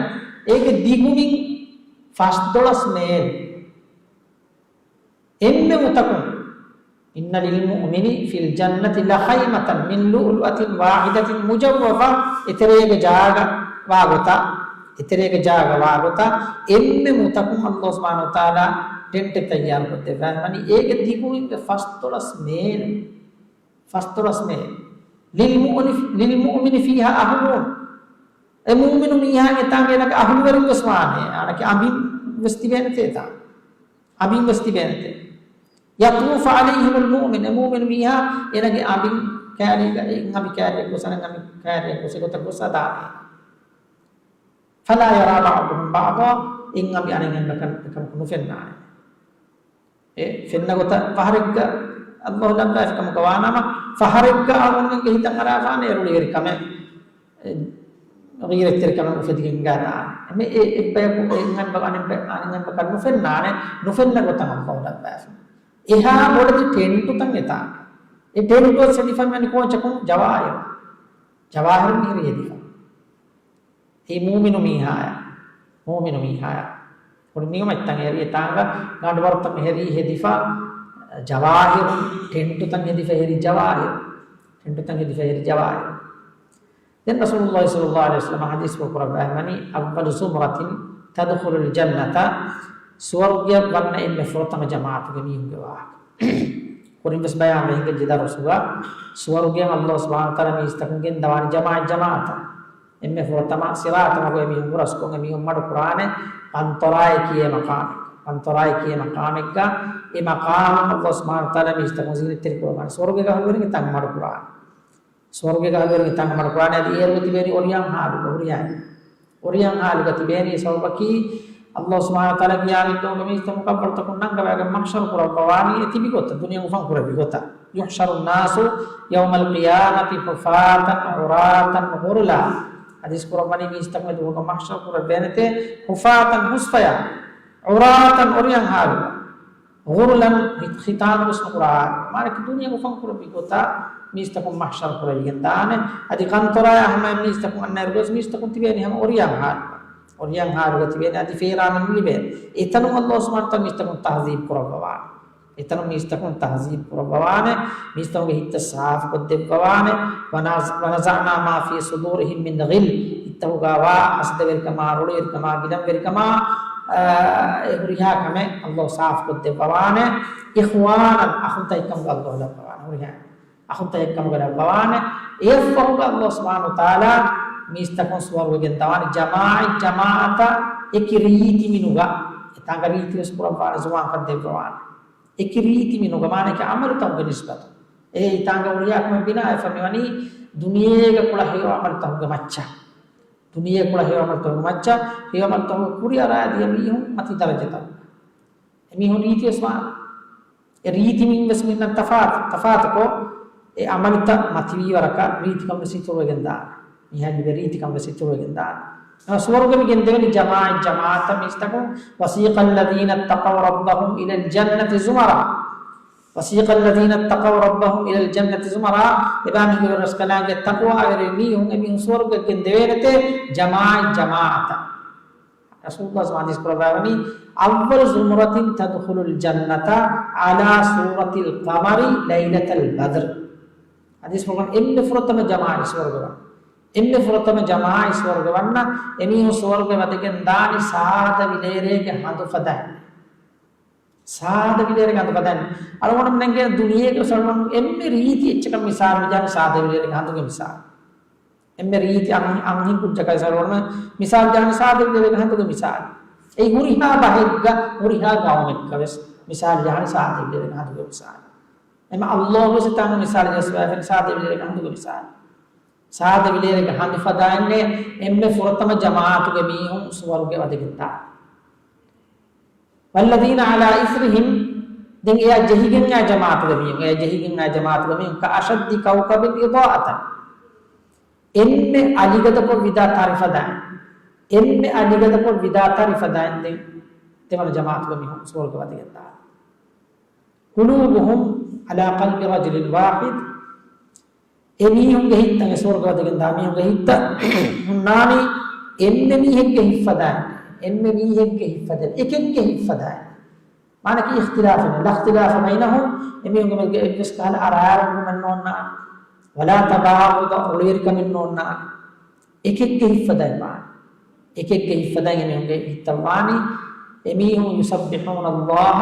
އޭގެ ދިގުމިން ފަސްދޮޅަސް މޭލް. އެންމެ މުތަކުން، إن للمؤمن في الجنة لخيمة من لؤلؤة واحدة مجوفة، އެތެރޭގެ ޖާގަ ވާގޮތަށް، އެތެރޭގެ ޖާގަ ވާގޮތަށް، އެންމެ މުތަކުން ﷲ ސުބްޙާނަހޫ ވަތަޢާލާ ޓެންޓެއް ތައްޔާރުކޮށްދެއްވާފަނި، އޭގެ ދިގުމިން ފަސްދޮޅަސް މޭލް. ފަސްދޮޅަސް މޭލް. للمؤمن، للمؤمن فيها أهلون. އެ މޫމިނު މީހާ އެތާނގެ އޭނާގެ އަހުލުވެރިން ވެސް ވާނެ. އަނެކެ އަނބިން ވެސް ތިބޭނެތޭ އެތާ. އަނބިން ވެސް ތިބޭނެތޭ. يطوف عليهم المؤمن، އެ މޫމިނު މީހާ އޭނާގެ އަނބިން ކައިރީގަ، އެއް އަނބި ކައިރިއަށް ގޮސް އަނެއް އަނބި ކައިރިއަށް ގޮސް އެގޮތަށް ގޮސް އަދާނެ. فلا يرى بعضهم بعضا، އެއް އަނބި އަނެއް އަނބަކަށް އެކަމަކު ނުފެންނާނެ. އެ ފެންނަ ގޮތަށް ފަހަރެއްގަ ﷲ ލައްވާފި ކަމަކަށް ވާނަމަ، ފަހަރެއްގަ އަޅުގަނޑުމެންގެ ހިތަށް އަރާފާނެ އެރުޅިވެރިކަމެއް، އެ، ޣީރަތްތެރިކަމެއް އުފެދިގެން ގާދާނެ. އެމެ އެ އެއްބަޔަކު އެ އަންބަ އަނެއްބަ-، އަނެއް އަންބަކަށް ނުފެންނާނެ، ނުފެންނަ ގޮތަށް ﷲ ލައްވާފި. އެހާ ބޮޑެތި ޓެންޓުތައް އެތާ. އެ ޓެންޓު ސެދިފަ މި ކޯޗަކުން ޖަވާހިރު. ޖަވާހިރު މިހިރީ ހެދިފަ. އެ މޫމިނު މީހާޔަށް، މޫމިނު މީހާޔަށް ކުރި ނިޢުމަތްތައް އެރި އެތާނގަ ގަނޑުވަރުތައް ހެރީ ހެދިފަ، ޖަވާހިރު، ޓެންޓުތައް ހެދިފަ ހެރި ޖަވާހިރު، ޓެންޓުތައް ހެދިފަ ހެރި ޖަވާހިރު. ދެން ރަސޫލުﷲ ޞައްލަﷲ ޢަލައިހި ވަސައްލަމަ ޙަދީޘްފުޅު ކުރައްވާފައިވަނީ، أول زمرة تدخل الجنة، ސުވަރުގެއަށް ވަންނަ އެންމެ ފުރަތަމަ ޖަމާޢަތުގެ މީހުންގެ ވާހަކަ. ކުރިން ވެސް ބަޔާން ވެ ހިނގައްޖެ ދަރުސުގަ، ސުވަރުގެއަށް ﷲ ސުބްޙާނަހޫ ވަތަޢާލާ މީސްތަކުން ގެންދަވާނީ ޖަމާޢަތް ޖަމާޢަތަށް. އެންމެ ފުރަތަމަ ޞިރާޠު މަގު އެމީހުން ބުރަސްކޮށް އެމީހުން މަޑުކުރާނެ ޤަންޠަރާތް ކިޔޭ މަޤާމެއް، ޤަންޠަރާތް ކިޔޭ މަޤާމެއްގަ. އެ މަޤާމު ﷲ ސުބްޙާނަހޫ ވަތަޢާލާ މީސްތަކުން ޒީނަތްތެރި ކުރައްވާނެ. ސުވަރުގޭގަ އަހުލުވެރިން އެތާނގަ މަޑުކުރާނެ. ސުވަރުގޭގަ އަހުލުވެރިން އެތާނގަ މަޑުކުރާނެ. އަދި އޭރުގަ ތިބޭނީ އޮރިޔަން ހާލުގަ، އޮރިޔަން. އޮރިޔަން ހާލުގަ ތިބޭނީ. ސަބަބަކީ، ﷲ ސުބްޙާނަހޫ ވަތަޢާލާ ގިޔާމަތްދުވަހުގަ މީސްތަކުން މުކައްބަރުތަކުން ނަންގަވާގެން މަޙްޝަރު ކުރައްވަވާނީ އެ ތިބި ގޮތަށް، ދުނިޔެ އުފަން ކުރެއްވި ގޮތަށް. يحشر الناس يوم القيامة حفاة عراة غرلا. ޙަދީޘް ކުރައްވަނީ މީސްތަކުން އެ ދުވަހުގަ މަޙްޝަރު ކުރެވޭނެތޭ، ޙުފާތަން، ހުސްފަޔާ، ޢުރާތަން، އޮރިޔަން ހާލުގަ. ޣުރުލަން، ޚި-، ޚިތާނު ވެސް ނުކުރާ. މާނައަކީ ދުނިޔެ އުފަން ކުރެއްވި ގޮތަށް މީސްތަކުން މަޙްޝަރު ކުރެވިގެން ދާނެ. އަދި ޤަންޠަރާއާ ހަމައަށް މީސްތަކުން އަންނައިރު ގޮސް މީސްތަކުން ތިބޭނީ ހަމަ އޮރިޔަން ހާލުގަ. އޮރިޔަން ހާލުގަ ތިބޭނީ. އަދި ފޭރާނަ ނުލިބޭ. އެތަނުން ﷲ ސުބްޙާނަހޫ ވަތަޢާލާ މީސްތަކުން ތަޢުޛީބު ކުރައްވަވާނެ. އެތަނުން މީސްތަކުން ތަޢުޛީބު ކުރައްވަވާނެ. މީސްތަކުންގެ ހިތްތައް ސާފުކޮށްދެއްވަވާނެ. ونزعنا ما في صدورهم من غل، ހިތްތަކުގަ ވާ ހަސަދަވެރިކަމާ، ރުޅިވެރިކަމާ، ގިލަންވެރިކަމާ، އާ، އެ ހުރިހާ ކަމެއް ﷲ ސާފުކޮށްދެއްވަވާނެ. إخوانا، އަޚުންތައް އެއްކަމުގަ ﷲ ލައްވަވާނެ. ހުރިހާ އަޚުންތައް އެއްކަމުގަ ލައްވަވާނެ. އެއަށްފަހުގަ ﷲ ސުބްޙާނަހޫ ވަތަޢާލާ މީސްތަކުން ސުވަރުގެ ގެންދަވާނެ ޖަމާޢަތް ޖަމާޢަތަށް އެކި ރީތި މިނުގަ. އެތާނގަ ރީތި ވެސް ކުރައްވާނެ، ޒުވާންކަން ދެއްވަވާނެ. އެކި ރީތި މިނުގަ، މާނައަކީ ޢަމަލުތަކުގެ ނިސްބަތުން. އެ އެތާނގަ ހުރިހާ ކަމެއް ބިނާވެފަ މިވަނީ ދުނިޔޭގަ ކުޅަ ހެޔޮ ޢަމަލުތަކުގެ މައްޗަށް. ދުނިޔޭ ކުޅަ ހެޔޮ ޢަމަލުތަކުގެ މައްޗަށް، ހެޔޮ ޢަމަލުތަކުގެ ކުރިއަރާ ދިޔަ މީހުން މަތި ދަރަޖަތައް. އެމީހުން ރީތިވެސް ވާނެ. އެ ރީތި މިން ވެސް މިންނަށް ތަފާތު، ތަފާތުކޮށް، އެ ޢަމަލުތައް މަތިވީ ވަރަކަށް ރީތިކަން ވެސް އިތުރުވެގެން ދާނެ. މީހާ ލިބޭ ރީތިކަން ވެސް އިތުރުވެގެން ދާނެ. އެ ސުވަރުގެ މި ގެންދެވެނީ ޖަމާޢަތް ޖަމާޢަތަށް މީސްތަކުން. وسيق الذين اتقوا ربهم إلى الجنة زمرا. وسيق الذين اتقوا ربهم إلى الجنة زمرا. އެބައިމީހުންގެ ރަސްކަލާނގެ ތަޤްވާވެރި މީހުން އެމީހުން ސުވަރުގެ ގެންދެވޭނެތޭ ޖަމާޢަތް ޖަމާޢަތަށް. ރަސޫލުﷲ ޙަދީޘް ކުރައްވަވަނީ، أول زمرة تدخل الجنة على صورة القمر ليلة البدر. ޙަދީޘް ކުރައްވަނީ އެންމެ ފުރަތަމަ ޖަމާޢަތް ސުވަރުގެ ވަން. އެންމެ ފުރަތަމަ ޖަމާޢަތް ސުވަރުގެ ވަންނަ އެމީހުން ސުވަރުގެ ވަދެގެން ދާނީ ސާދަ ވިލޭރޭގެ ހަނދު ފަދައިން. ސާދަ ވިލޭރޭގެ ހަނދު ފަދައިން. އަޅުގަނޑުމެންގެ ދުނިޔޭގެ ސަޅުން އެންމެ ރީތި އެއްޗަކަށް މިސާލު މިޖާނީ ސާދަ ވިލޭރޭގެ ހަނދުގެ މިސާލު. އެންމެ ރީތި އަން-، އަންހެން ކުއްޖަކަށް ސަޅުން މިސާލު ޖާނީ ސާދަ ވިލޭރޭގެ ހަނދުގެ މިސާލު. އެއީ ހުރިހާ ބަހެއްގަ ހުރިހާ ގައުމެއްގަ ވެސް މިސާލު ޖާނީ ސާދަ ވިލޭރޭގެ ހަނދުގެ މިސާލު. އެމަ ﷲ ވެސް ތާނގަ މިސާލު ޖައްސަވާފައި ސާދަ ވިލޭރޭގެ ހަނދުގެ މިސާލު. ސާދަ ވިލޭރޭގެ ހަނދު ފަދައިންނޭ އެންމެ ފުރަތަމަ ޖަމާޢަތުގެ މީހުން ސުވަރުގެ ވަދެގެން ދާނީ. والذين على إثرهم، ދެން އެއާ ޖެހިގެން އާ ޖަމާޢަތުގެ މީހުން، އެއާ ޖެހިގެން އާ ޖަމާޢަތުގެ މީހުން، كأشد كوكب إضاءة، އެންމެ އަލިގަދަކޮށް ވިދާ ތަރި ފަދައިން، އެންމެ އަލިގަދަކޮށް ވިދާ ތަރި ފަދައިން ދެން ދެވަނަ ޖަމާޢަތުގެ މީހުން ސުވަރުގެ ވަދެގެން ދާނީ. قلوبهم على قلب رجل واحد، އެ މީހުންގެ ހިތްތައް، އެ ސުވަރުގެ ވަދެގެން ދާ މީހުންގެ ހިތްތައް ހުންނާނީ އެންމެ މީހެއްގެ ހިތް ފަދައިން، އެންމެ މީހެއްގެ ހިތް ފަދައިން، އެކެއްގެ ހިތް ފަދައިން. މާނައަކީ اختلاف، لا اختلاف بينهم، އެމީހުންގެ މެދުގަ އެއްވެސް ކަހަލަ އަރާރުކުމެއް ނޯންނާނެ، ولا تباغض، ރުޅިވެރިކަމެއް ނޯންނާނެ. އެކެއްގެ ހިތް ފަދައިން ވާނެ. އެކެއްގެ ހިތް ފަދައިން އެމީހުންގެ ހިތްތައް ވާނީ. އެމީހުން يسبحون الله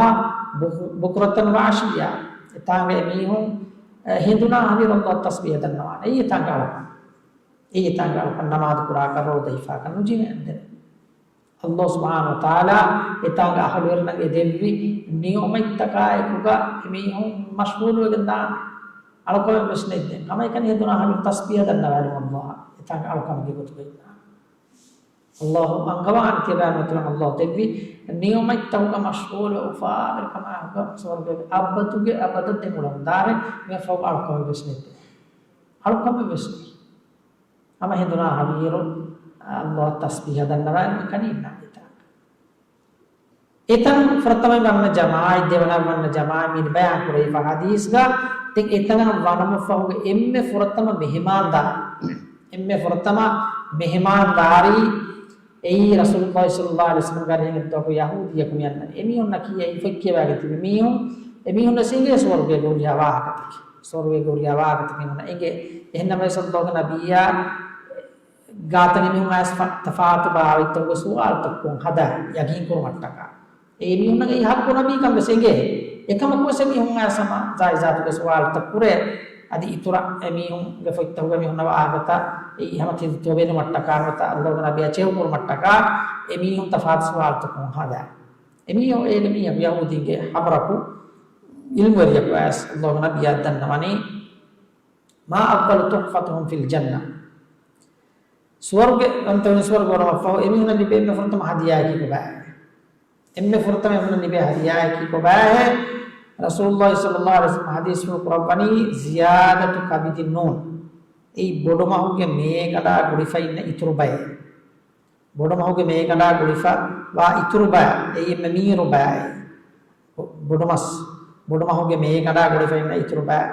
بك-، بكرة وعشيا. އެތާނގަ އެމީހުން، އަ، ހެނދުނާ ހަވީރު ﷲ ތަސްބީޙަ ދަންނަވާނެ. އެއީ އެތާނގަ އަޅުކަން. އެއީ އެތާނގަ އަޅުކަން ނަމާދު ކުރާކަށް ރޯދަ ހިފާކަށް ނުޖެހޭ އަންދެން. ﷲ ސުބްޙާނަހޫ ވަތަޢާލާ އެތާނގަ އަހުލުވެރިންނަށް އެދެއްވި ނިޢުމަތްތަކާ އެކުގަ އެމީހުން މަޝްޣޫލުވެގެން ދާނެ. އަޅުކަމެއް ވެސް ނެތް. ދެން ހަމައެކަނި ހެދުނާ އަހަރު ތަސްބީޙަ ދަންނަވާލުމުން ﷲ އާ އެތާނގަ އަޅުކަމުގެ ގޮތުގައި ދާނެ. ﷲ އަންގަވާނެ ތިޔަބައިމީހުންނަށް ﷲ ދެއްވި ނިޢުމަތްތަކުގަ މަޝްޣޫލުވެ އުފާވެރިކަމާ އެކުގަ ސުވަރުގޭގެ އަބަދުގެ އަބަދަށް ދެމުޅަމުން ދާނެ. އެމީހުން ފަހު އަޅުކަމެއް ވެސް ނެތް. އަޅުކަމެއް ވެސް ނެތް. ހަމަ ހެދުނާ ހަވީރު، ﷲ އަށް ތަސްބީޙަ ދަންނަވާލުމަކަނީ އިންނާ އެތާނގަ. އެތަން ފުރަތަމަ ވަންނަ ޖަމާޢަތް، ދެވަނަ ވަންނަ ޖަމާޢަތް މި ބަޔާން ކުރެވިފަ ޙަދީޘްގަ. ދެން އެތަނަށް ވަނުމަށް ފަހުގެ އެންމެ ފުރަތަމަ މެހެމާންދާ، އެންމެ ފުރަތަމަ މެހެމާންދާރީ އެއީ ރަސޫލުﷲ ޞައްލަﷲ ޢަލައިހި ވަސައްލަމްގެ އަރިހުން އެއްދުވަހަކު ޔަހޫދިއްޔަކު މިއަންނަނީ. އެމީހުންނަކީ އެއީ ފޮތް ކިޔަވާގެން ތިބި މީހުން. އެމީހުންނަށް އެނގޭ ސުވަރުގޭގަ ހުރިހާ ވާހަކަތަކެއް. ސުވަރުގޭގަ ހުރިހާ ވާހަކަތަކެއް އެމީހުންނަށް އެނގޭ. އެހެން ނަމަވެސް ﷲގެ ނަބިއްޔާ ގާތަށް އެމީހުން އައިސްފަ ތަފާތު ބާވަތްތަކުގެ ސުވާލުތައް ކޮށް ހަދާ ޔަގީން ކުރުމަށްޓަކާ. އެމީހުންނަށް އެއީ ޙައްޤު ނަބީކަން ވެސް އެނގޭ. އެކަމަކު ވެސް އެމީހުން އައިސް ހަމަ ޒާތުގެ ސުވާލުތައް ކުރޭ. އަދި އިތުރަށް އެމީހުންގެ ފޮތްތަކުގަ މި ހުންނަ ވާހަކަތައް އެއީ ހަމަ ތި-، ތިޔަބޭނުމަށްޓަކާ ނުވަތަ ﷲގެ ނަބިއްޔާ ޗެހި ކުރުމަށްޓަކާ އެމީހުން ތަފާތު ސުވާލުތައް ކޮށް ހަދާ. އެމީހުން އޭގެ މީހަކު ޔަހޫދީންގެ ހަބަރަކު ޢިލްމުވެރިޔަކު އައިސް ﷲގެ ނަބިއްޔާ ދަންނަވަނީ، ما أول تحفة في الجنة. ސުވަރުގެ އަންތަވެނި ސުވަރުގެ ވަނަމަށްފަހު އެމީހުންނަށް ލިބޭ އެންމެ ފުރަތަމަ ހަދިޔާއަކީ ކޮބާހޭ؟ އެންމެ ފުރަތަމަ އެމީހުންނަށް ލިބޭ ހަދިޔާއަކީ ކޮބާހޭ؟ ރަސޫލުﷲ ޞައްލަﷲ ޢަލައިހި ވަސައްލަމް ޙަދީޘްފުޅު ކުރައްވަނީ، زيادة كبد النون. އެއީ ބޮޑުމަހުގެ މޭގަނޑާ ގުޅިފަ އިންނަ އިތުރު ބައެއް. ބޮޑުމަހުގެ މޭގަނޑާ ގުޅިފަ ވާ އިތުރު ބައި، އެއީ އެންމެ މީރު ބައި. ބޮ-، ބޮޑުމަސް، ބޮޑުމަހުގެ މޭގަނޑާ ގުޅިފަ އިންނަ އިތުރު ބައި.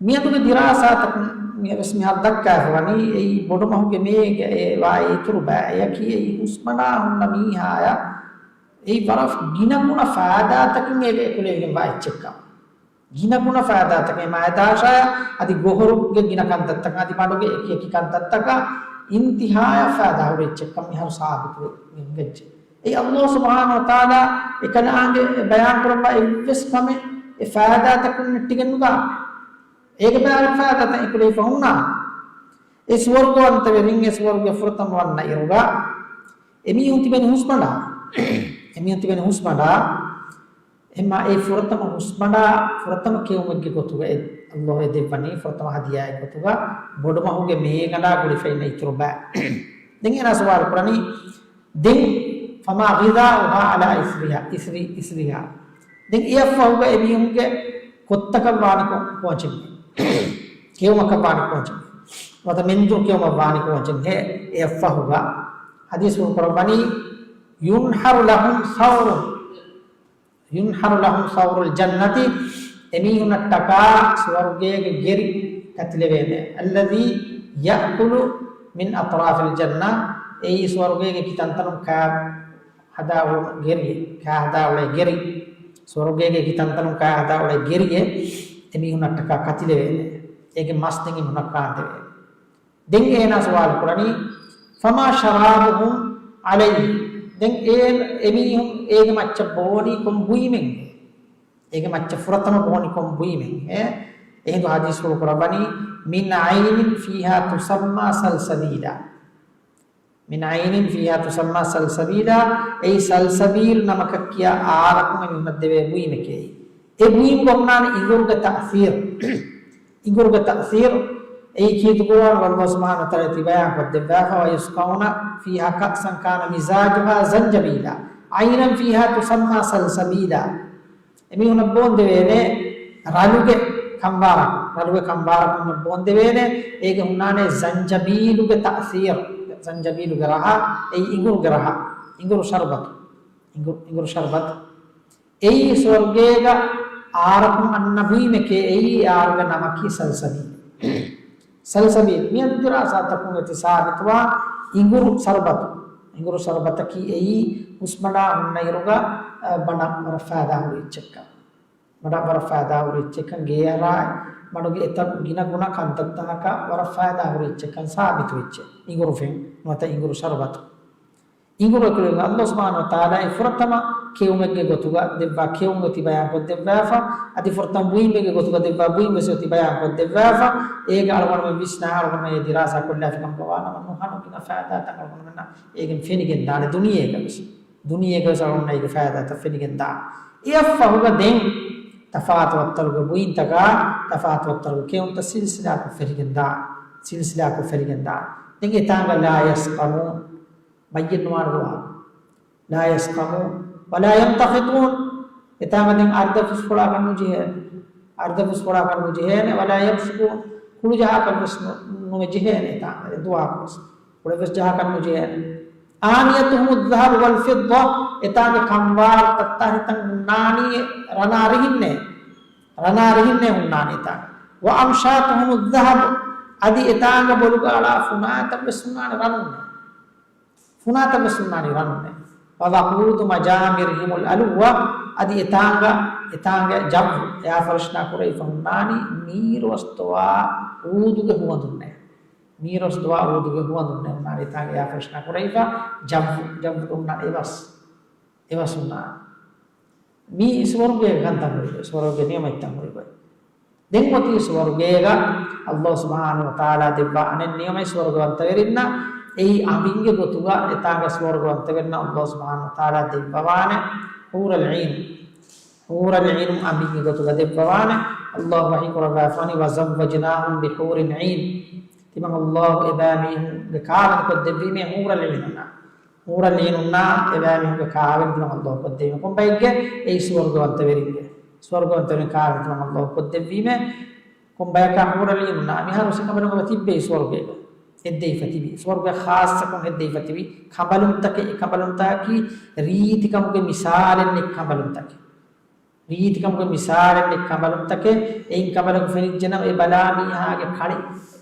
މިއަދުގެ ދިރާސާތަކުން މި ވެސް މިހާރު ދައްކާފަ ވަނީ، އެއީ ބޮޑުމަހުގެ މޭގަ އެ ވާ އިތުރު ބައި. އެއަކީ އެއީ ހުސްމަނާ ހުންނަ މީހާޔަށް އެއީ ވަރަށް ގިނަ ގުނަ ފައިދާތަކުން އޭގަ އެކުލެވިގެން ވާ އެއްޗެއްކަން. ގިނަގުނަ ފައިދާތަކެއް މައިދާށާ އަދި ގޮހޮރުގެ ގިނަ ކަންތައްތަކަށް އަދި މަޑުގެ އެކި އެކި ކަންތައްތަކަށް އިންތިހާޔަށް ފައިދާ ހުރި އެއްޗެއްކަން މިހާރު ސާބިތުވެގެން އެއްޗެއް. އެއީ ﷲ ސުބްޙާނަހޫ ވަތަޢާލާ އެކަލާނގެ ބަޔާން ކުރައްވާ އެއްވެސް ކަމެއް އެ ފައިދާތަކުން ނެއްޓިގެން ނުދާނެ. އޭގެ ބައިވަރު ފައިދާތައް އެކުލެވިފަ ހުންނާނެ. އެ ސުވަރުގަ އަންތަވެރިން އެ ސުވަރުގެ ފުރަތަމަ ވަންނަ އިރުގަ އެމީހުން ތިބެނީ ހުސްމަޑާ. އެމީހުން ތިބެނީ ހުސްމަޑާ. އެމާ އެ ފުރަތަމަ ހުސްމަޑާ، ފުރަތަމަ ކެއުމެއްގެ ގޮތުގަ އެ-، ﷲ އެ ދެއްވަނީ ފުރަތަމަ ހަދިޔާއެއް ގޮތުގަ ބޮޑުމަހުގެ މޭގަނޑާ ގުޅިފައިންނަ އިތުރު ބައި. ދެން އޭނާ ސުވާލު ކުރަނީ، ދެން، فما غذاؤها على إثرها، إثر، إثرها. ދެން އެއަށްފަހުގަ އެމީހުންގެ ކޮށްތަކަށް ވާނީ ކޮ-، ކޯޗެއް؟ ކެއުމަކަށް ވާނީ ކޯޗެއް؟ ނުވަތަ މެންދުރު ކެއުމަށް ވާނީ ކޯޗެއް؟ ހޭ، އެއަށްފަހުގަ ޙަދީޘްފުޅު ކުރައްވަނީ، ينحر لهم ثور. ينحر لهم ثور الجنة، އެމީހުންނަށްޓަކާ ސުވަރުގޭގެ ގެރި ކަތިލެވޭނެ. الذي يأكل من أطراف الجنة، އެއީ ސުވަރުގޭގެ ކިތަންތަނުން ކާ ހަދާ އުޅުނު ގެރިއެއް، ކާ ހަދާ އުޅޭ ގެރި، ސުވަރުގޭގެ ކިތަންތަނުން ކާ ހަދާ އުޅޭ ގެރިއެއް އެމީހުންނަށްޓަކާ ކަތިލެވޭނެ. އޭގެ މަސް ދެން އެމީހުންނަށް ކާންދެވޭނެ. ދެން އޭނާ ސުވާލު ކުރަނީ، فما شرابهم عليه. ދެން އޭ، އެމީހުން އޭގެ މައްޗަށް ބޯނީ ކޮން ބުއިމެއް؟ އޭގެ މައްޗަށް ފުރަތަމަ ބޯނީ ކޮން ބުއިމެއް؟ އެ، އެހިނދު ޙަދީޘްފުޅު ކުރައްވަނީ، من عين فيها تسمى سلسبيلا. من عين فيها تسمى سلسبيلا، އެއީ ސަލްސަބީލް ނަމަކަށް ކިޔާ އާރަކުން އެމީހުންނަށް ދެވޭ ބުއިމެކޭ. އެ ބުއިމުގަ ހުންނާނެ އިނގުރުގެ ތައުސީރު. އިނގުރުގެ ތައުސީރު، އެއީ ކީރިތި ޤުރުއާނުގަ ﷲ ސުބްޙާނަހޫ ވަތަޢާލާ ތިބަޔާންކޮށްދެއްވާފަ، ويسقون فيها كأسا كان مزاجها زنجبيلا، عينا فيها تسمى سلسبيلا. އެމީހުންނަށް ބޯންދެވޭނެ ރަލުގެ ކަންބާރަކު، ރަލުގެ ކަންބާރަކު ބޯންދެވޭނެ، އޭގެ ހުންނާނެ ޒަންޖަބީލުގެ ތައުސީރު، ޒަންޖަބީލުގެ ރަހަ، އެއީ އިނގުރުގެ ރަހަ، އިނގުރު ޝަރުބަތު، އިނގު-، އިނގުރު ޝަރުބަތު. އެއީ ސުވަރުގޭގަ އާރަކުން އަންނަ ބުއިމެކޭ، އެއީ އާރުގެ ނަމަކީ ސަލްސަބީލު. ސަލްސަބީލް. މިއަދު ދިރާސާތަކުން އެތި ސާބިތުވާ އިނގުރު ޝަރުބަތު. އިނގުރު ޝަރުބަތަކީ އެއީ ހުސްމަޑާ ހުންނައިރުގަ، އަ، ބަނޑަށް ވަރަށް ފައިދާ ހުރި އެއްޗެއްކަން. ބަނޑަށް ވަރަށް ފައިދާ ހުރި އެއްޗެއްކަން، ގޭހަރާ މަޑުގެ އެތައް ގިނަ ގުނަ ކަންތައްތަކަކަށް ވަރަށް ފައިދާ ހުރި އެއްޗެއްކަން ސާބިތު އެއްޗެއް. އިނގުރު ފެން ނުވަތަ އިނގުރު ޝަރުބަތު. އިނގުރު އެކުލެވުން އައްލާހު ސުބްޙާނަހޫ ވަތަޢާލާ އެ ފުރަތަމަ ކެއުމެއްގެ ގޮތުގަ ދެއްވާ ކެއުން އޮތީ ބަޔާންކޮށްދެއްވާފަ، އަދި ފުރަތަމަ ބުއިމެއްގެ ގޮތުގަ ދެއްވާ ބުއިމް ވެސް އޮތީ ބަޔާންކޮށްދެއްވާފަ، އޭގަ އަޅުގަނޑުމެން ވިސްނާ އަޅުގަނޑުމެން އެ ދިރާސާ ކޮށްލާފިކަމުގަ ވާނަމަ ނުހަނު ގިނަ ފައިދާތައް އަޅުގަނޑުމެންނަށް އޭގެން ފެނިގެން ދާނެ ދުނިޔޭގަ ވެސް. ދުނިޔޭގަވެސް އަޅުގަނޑަށް އޭގެ ފައިދާތައް ފެނިގެން ދާނެ. އެއަށްފަހުގަ ދެން ތަފާތު ވައްތަރުގެ ބުއިންތަކާ، ތަފާތު ވައްތަރުގެ ކެއުންތައް ސިލްސިލާކޮށް ފެނިގެން ދާނެ. ސިލްސިލާކޮށް ފެނިގެން ދާނެ. ދެން އެތާނގަ لا يسقمون، ބައްޔެއް ނުވާނެ ދުވާ. لا يسقمون ولا يمتخطون. އެތާނގަ ދެން އަރިދަށް ފުސްފޮޅާކަށް ނުޖެހޭނެ. އަރިދަށް ފުސްފޮޅާކަށް ނުޖެހޭނެ. ولا يبشقون. ކުޅު ޖަހާކަށް ވެސް ނު-، ނުވެ ޖެހޭނެ އެތާނގަ ދުވާކު ވެސް. ކުޅެއް ވެސް ޖަހާކަށް ނުޖެހޭނެ. آنيتهم الذهب والفضة، އެތާނގެ ކަންވާރު ތައްތާހިތައް ހުންނާނީ ރަނާ ރިހިންނޭ. ރަނާ ރިހިންނޭ ހުންނާނީ އެތާނގަ. وأمشاطهم الذهب، އަދި އެތާނގަ ބޮލުގަ އަޅާ ފުނާތައް ވެސް ހުންނާނެ ރަނުންނޭ. ފުނާތައް ވެސް ހުންނާނީ ރަނުންނޭ. ووقود مجامرهم الألوة، އަދި އެތާނގަ، އެތާނގަ ޖައްވު، އެއާ ފަރިޝްނާ ކުރެވިފަ ހުންނާނީ މީރުއަސް ދޮވާ އޫދުގެ ހުވަނދުންނޭ. މީރުއަސް ދޮވާ އޫދުގެ ހުވަނދުންނޭ ހުންނާނީ އެތާނގަ އެއާ ފަރިޝްނާ ކުރެވިފަ ޖައްވު، ޖައްވުގަ ހުންނާނީ އެވަސް. އެވަސް ހުންނާނީ. މީ ސުވަރުގޭގެ ކަންތައް ހުރި ގޮތް، ސުވަރުގޭގެ ނިޢުމަތްތައް ހުރި ގޮތް. ދެން އޮތީ ސުވަރުގޭގަ އައްލާހު ސުބްޙާނަހޫ ވަތަޢާލާ ދެއްވާ އަނެއް ނިޢުމަތް ސުވަރުގަވަންތަވެރިންނަށް އެއީ އަނބިންގެ ގޮތުގަ އެތާނގަ ސުވަރުގަވަންތަވެރިންނަށް އައްލާހު ސުބްޙާނަހޫ ވަތަޢާލާ ދެއްވަވާނެ حور العين. حور العين އަނބިންގެ ގޮތުގަ ދެއްވަވާނެ. އައްލާހު ވަޙީ ކުރައްވާފާނީ وزوجناهم بحور عين. ތިމަން އައްލާހު އެބައިމީހުންގެ ކާވެނި ކޮށްދެއްވީމޭ حور العين އަންނަ. ހޫރަލްޢީނުންނާ އެބައިމީހުންގެ ކާވެނި ތިމަން އައްލާހު ކޮށްދެވީމެ ކޮންބައެއްގެ؟ އެއީ ސުވަރުގަވަންތަވެރިންގެ. ސުވަރުގަވަންތަވެރިން ކާވެނި ތިމަން އައްލާހު ކޮށްދެއްވީމެ ކޮންބަޔަކާ؟ ހޫރަލްޢީނުންނާ. މިހާރު އެކަމަނުގަ ތިއްބެވި ސުވަރުގޭގަ. ހެއްދެވިފަ ތިބި. ސުވަރުގެ ޚާއްޞަކޮށް ހެއްދެވިފަ ތިބި. ކަނބަލުންތަކެއް، އެ ކަނބަލުންތަކަކީ ރީތިކަމުގެ މިސާލެއް ނެތް ކަނބަލުންތަކެއް. ރީތިކަމުގެ މިސާލެއް ނެތް ކަނބަލުންތަކެއް. އެއިން ކަނބަލަކު ފެނިއްޖެނަމަ އެ ބަލާ މީހާގެ ކަޅި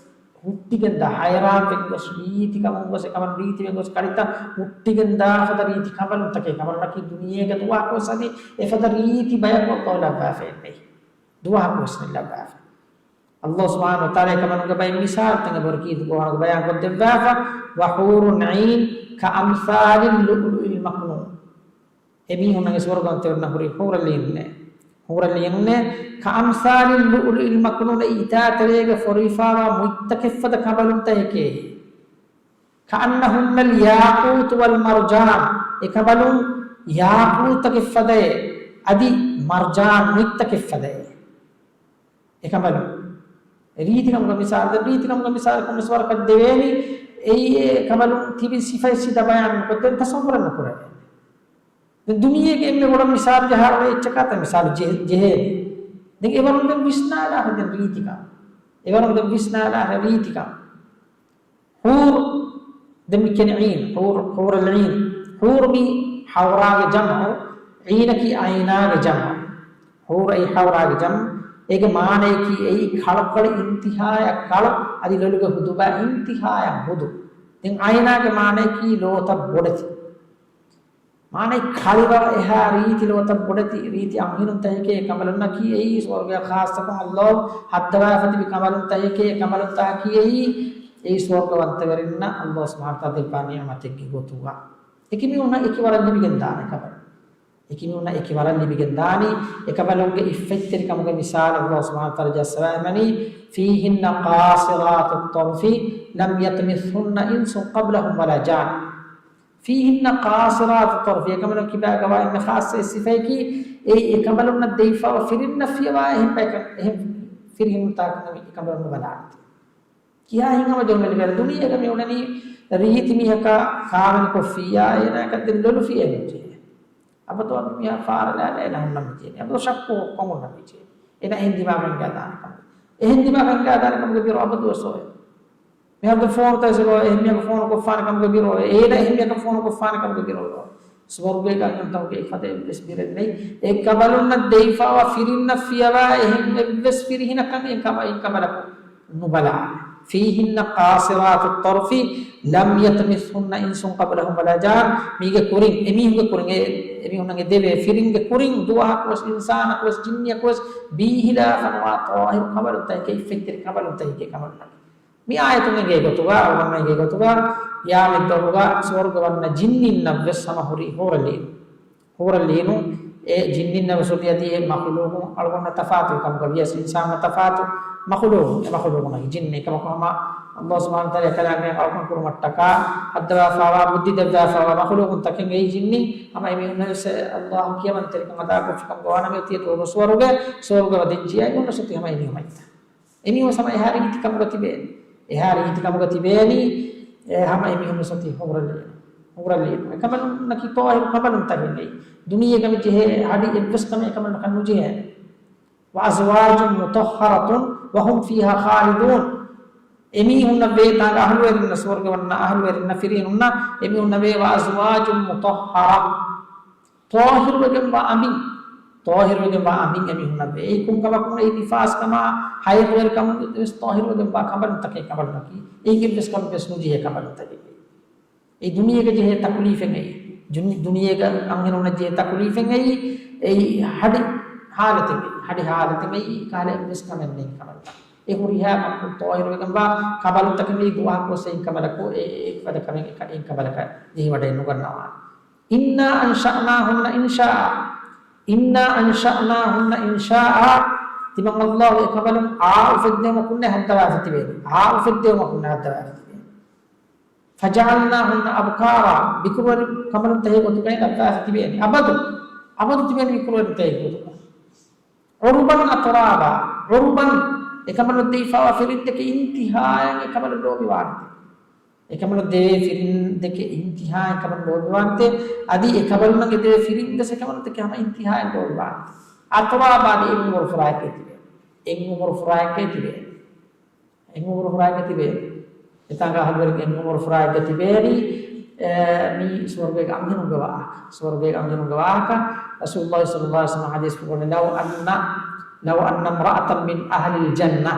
ހުއްޓިގެން ދާ، ހައިރާންވެގެން ގޮސް، ރީތިކަމުން ގޮސް، އެކަމަން ރީތިވެގެން ގޮސް، ކަޅިތައް ހުއްޓިގެން ދާ ފަދަ ރީތި ކަނބަލުންތަކެއް. ކަނބަލުންނަކީ ދުނިޔޭގަ ދުވަހަކުވެސް އަދި އެފަދަ ރީތި ބަޔަކު އައްލާހު ލައްވާފައެއް ނެތް. ދުވަހަކުވެސް ނެތް ލައްވާފަ. އައްލާހު ސުބްޙާނަހޫ ވަތަޢާލާ އެކަމަނުގެ ބައެއް މިސާލުތައް އެބަހުރި ކީރިތި ޤުރްއާނުގެ ބަޔާން ކޮށްދެއްވާފަ، وحور عين كأمثال اللؤلؤ المكنون. އެމީހުންނަށް ސުވަރުގަވަންތަވެރިންނަށް ހުރި ހޫރަލްޢީނުންނޭ. ހޫރަލްޢީނުންނޭ، كأمثال اللؤلؤ المكنون، އެއީ އިތާތެރޭގަ ފޮރުވިފާވާ މުއްތަކެއްފަދަ ކަނބަލުންތަކެކޭ. كأنهن الياقوت والمرجان، އެ ކަނބަލުން ޔާޤޫތަކެއްފަދައޭ، އަދި މަރްޖާން މުއްތަކެއްފަދައޭ. އެކަނބަލުން ރީތިކަމުގެ މިސާލު، ދެން ރީތިކަމުގެ މިސާލު ކޮންމެސް ވަރަކަށް ދެވޭނީ، އެއީ އެ ކަނބަލުން ތިބި ސިފައެއް ސީދާ ބަޔާން ނުކޮށްދޭން ތަޞައްވުރެއް ނުކުރެވޭނެ. ދެން ދުނިޔޭގެ އެންމެ ބޮޑަށް މިސާލު ޖަހާ އެއްޗަކާ ތަ މިސާލު ޖެ-، ޖެހޭނީ. ދެން އެވަރުން ދެން ވިސްނާލާހެ ދެން ރީތިކަން. އެވަރުން ދެން ވިސްނާލާހެ ރީތިކަން. ޙޫރު، ދެން މި ކިޔަނީ ޢީން، ޙޫރު، ޙޫރަލް ޢީން. ޙޫރު މީ ޙައުރާގެ ޖަމްޢު، ޢީނަކީ ޢައިނާގެ ޖަމްޢު. ޙޫރު އެއީ ޙައުރާގެ ޖަމްޢު. އޭގެ މާނަޔަކީ އެއީ ކަޅުކަޅި އިންތިހާޔަށް ކަޅު، އަދި ލޮލުގެ ހުދުބާ އިންތިހާޔަށް ހުދު. ދެން ޢައިނާގެ މާނަޔަކީ ލޯތައް ބޮޑެތި. މާނައީ ކަޅިވަރަށް އެހާ ރީތި ލޯތައް ބޮޑެތި ރީތި އަންހެނުންތަކެކޭ ކަނބަލުންނަކީ އެއީ ސުވަރުގެއަށް ޚާއްޞަކޮށް އައްލާހު ހައްދަވާފަ ތިބި ކަނބަލުންތަކެކޭ ކަނބަލުންތަކަކީ އެއީ، އެއީ ސުވަރުގަވަންތަވެރިންނަށް އައްލާހު ސުބްޙާނަހޫ ވަތަޢާލާ ދެއްވާ ނިޢުމަތެއްގެ ގޮތުގަ. އެކި މީހުންނަށް އެކި ވަރަށް ލިބިގެން ދާނެ ކަނބަލުން. އެކި މީހުންނަށް އެކި ވަރަށް ލިބިގެން ދާނީ، އެކަނބަލުންގެ އިއްފަތްތެރިކަމުގެ މިސާލަށް އައްލާހު ސުބްޙާނަހޫ ވަތަޢާލާ ޖައްސަވާ އެމަނީ، فيهن قاصرات الطرف لم يطمثهن إنس قبلهم ولا جان. فيهن قاصرات الطرف، އެކަނބަލުން ކިބާގަވާ އެންމެ ޚާއްޞަ އެއް ސިފައަކީ، އެއީ އެކަނބަލުންނަށް ދެވިފައިވާ ފިރިންނަށް ފިޔަވާ އެހެން ބަޔަކަށް، އެހެން ފިރިހެނުންތަކަކަށް އެކަނބަލުން ނުބަލާނެތީ. ކިހާ ހިތްހަމަޖެހުމެއް ލިބޭ؟ ދުނިޔޭގަ މި އުޅެނީ ރީތި މީހަކާ ކާވެނިކޮށްފިއްޔާ، އޭނާއަކަށް ދެން ލޮލުފިއޭ ނުޖެހޭ. އަބަދުވަން މީހާ ފާރަލާލާ އޭނާ ހުންނަން މިޖެހޭނީ. އަބަދު ޝައްކު ކޮށް ހުންނަން މިޖެހޭ. އޭނާ އެހެން ދިމާވެން ގާދާނެ ކަމުގެ. އެހެން ދިމާވެން ގާދާނެ ކަމުގެ ބިރު އަބަދުވެސް އޮވޭ. މިހާރު ފޯނު ތައް އެހެން މީހަކަށް ފޯނު ކޮށްފާނެ ކަމުގެ ބިރު އޮވޭ. އޭނަ އެހެން މީހަކަށް ފޯނު ކޮށްފާނެ ކަމުގެ ބިރު އޮވޭ. ސުވަރުގޭގަ އަންހެނުންތަކުގެ އެފަދަ އެއްވެސް ބިރެއް ނެތް. އެކަނބަލުންނަށް ދެވިފައިވާ ފިރިންނަށް ފިޔަވާ އެހެން އެއްވެސް ފިރިހެނަކަށް އެ ކަނބަ-، އެ ކަނބަލަކު ނުބަލާ. فيهن قاصرات الطرف لم يطمثهن إنس قبلهم ولا جان. މީގެ ކުރިން، އެމީހުންގެ ކުރިން، އެ، އެމީހުންނަށް އެ ދެވޭ ފިރިންގެ ކުރިން ދުވަހަކުވެސް އިންސާނަކުވެސް ޖިންނިއަކުވެސް ބީހިލާފަނުވާ ޠާހިރު ކަނބަލުންތަކެކޭ، އިއްފަތްތެރި ކަނބަލުންތަކެކޭ ކަނބަލުންނަކީ. މި އާޔަތުން އެނގޭ ގޮތުގަ، އަޅުގަނޑުމެން އެނގޭ ގޮތުގަ، ޤިޔާމަތްދުވަހުގަ ސުވަރުގެ ވަންނަ ޖިންނިންނަށް ވެސް ހަމަ ހުރީ ޙޫރަލްޢީނު. ޙޫރަލްޢީނު އެ ޖިންނިންނަށް ވެސް އޮތީ އަދި އެ މަޚުލޫޤުން އަޅުގަނޑުންނަށް ތަފާތު ކަމުގަ ވިޔަސް އިންސާނުންނަށް ތަފާތު މަޚުލޫޤުން، އެ މަޚުލޫޤުން ޖިންނި ކަމަކު ހަމަ ﷲ ސުބްޙާނަހޫ ވަތަޢާލާ ކަލާމެއް އަޅުކަން ކުރުމަށްޓަކާ ހައްދަވާފާވާ، ބުއްދި ދެއްވާފާވާ މަޚުލޫޤުންތަކެއް އެއީ ޖިންނި. ހަމަ އެމީހުންނަށް ވެސް ﷲ ކިޔަމަންތެރިކަން އަދާކޮށްފިކަމުގަ ވާނަމަ އޮތީ ދުވަހު ސުވަރުގެ، ސުވަރުގެ ވަދެއްޖިޔާ އެމީހުންނަށް އޮތީ ހަމަ އެ ނިޢުމަތްތައް. އެމީހުން ހަމަ އެހާ ރީތި ކަމުގަ ތިބޭނީ. އެހާ ރީތި ކަމުގަ ތިބޭނީ. އެ ހަމަ އެމީހުން ސޮތީ ޙޫރަލްޢީނު. ޙޫރަލްޢީނު. އެކަމަލުންނަކީ ޠާހިރު ކަނބަލުންތަކެއް އެއީ. ދުނިޔޭގަ މި ޖެހޭ ހަޑި އެއްވެސް ކަމެއް އެކަމަލުންނަކަށް ނުޖެހޭނެ. وأزواج مطهرة وهم فيها خالدون. އެމީހުންނަށް ވޭ ތާނގަ އަހުލުވެރިންނަށް، ސުވަރުގެ ވަންނަ އަހުލުވެރިންނަށް، ފިރިހެނުންނަށް، އެމީހުންނަށް ވޭ وأزواج مطهرة. ޠާހިރުވެގެންވާ އަނބިން، ޠާހިރުވެގެންވާ އަނބިން އެމީހުންނަށް ވޭ. އެއީ ކޮންކަމަކުން؟ އެއީ ނިފާސްކަމާ، ހައިޟުވެރިކަމުން ވެސް ޠާހިރުވެގެންވާ ކަނބަލުންތަކެއް ކަނބަލުންތަކީ. އެއީ އެއްވެސް ކަމެއް ވެސް ނުޖެހޭ ކަނބަލުންތަކެއް. އެއީ ދުނިޔޭގަ ޖެހޭ ތަކުލީފެއް އެއީ. ދުނި-، ދުނިޔޭގަ އަންހެނުންނަށް ޖެހޭ ތަކުލީފެއް އެއީ. އެއީ ހަޑި ހާލަތެއް އެއީ. ހަޑި ހާލަތެއް އެއީ. ކަހަލަ އެއްވެސް ކަމެއް ނެތް ކަނބަލުންތަކެއް. އެ ހުރިހާ ކަމަކުން ޠާހިރުވެގެންވާ ކަނބަލުންތަކެއް އެއީ. ދުވަހަކު ވެސް އެއިން ކަނބަލަކު އެ-، އެ-، އެއްފަދަ ކަމެއް އެކަ-، އެއިން ކަނބަލަކަށް ޖެހިވަޑައެއް ނުގަންނަވާނެ. إنا أنشأناهن إنشاء. إنا أنشأناهن إنشاء. ތިމަން ﷲ އެކަނބަލުން އާ އުފެއްދެވުމަކުންނޭ ހައްދަވާފަ ތިބޭނީ. އާ އުފެއްދެވުމަކުންނޭ ހައްދަވާފަ ތިބޭނީ. فجعلناهن أبكارا. ބިކުރުވެރި ކަނބަލުންތަކެއް ގޮތުގައި ހައްދަވާފަ ތިބޭނީ. އަބަދު، އަބަދު ތިބޭނީ ބިކުރުވެރިންތަކެއް ގޮތުގަ. عربا أترابا. عربا، އެކަނބަލުން ދެވިފައިވާ ފިރިންދެކެ އިންތިހާއަށް އެކަނބަލުން ލޯބިވާނެތެ. އެކަނބަލުން ދެވޭ ފިރިންދެކެ އިންތިހާއަށް އެކަނބަލުން ލޯބިވާނެތެ. އަދި އެކަނބަލުންނަށް އެދެވޭ ފިރިން ވެސް އެކަނބަލުންތަކެ ހަމަ އިންތިހާއަށް ލޯބިވާނެތެ. أترابا، އެއް އުމުރު ފުރާއެކޭ ތިބޭ. އެއް އުމުރު ފުރާއެކޭ ތިބޭ. އެއް އުމުރު ފުރާއެކޭ ތިބޭ. އެތާނގަ އަހުލުވެރިން އެއް އުމުރު ފުރާއެއްގަ ތިބޭނީ، އެ، މީ ސުވަރުގޭގެ އަންހެނުންގެ ވާހަކަ. ސުވަރުގޭގެ އަންހެނުންގެ ވާހަކަ. ރަސޫލުﷲ ޞައްލަﷲ ޢަލައިހި ވަސައްލަމަ ޙަދީޘް ކުރައްވަނީ، لو أن، لو أن امرأة من أهل الجنة،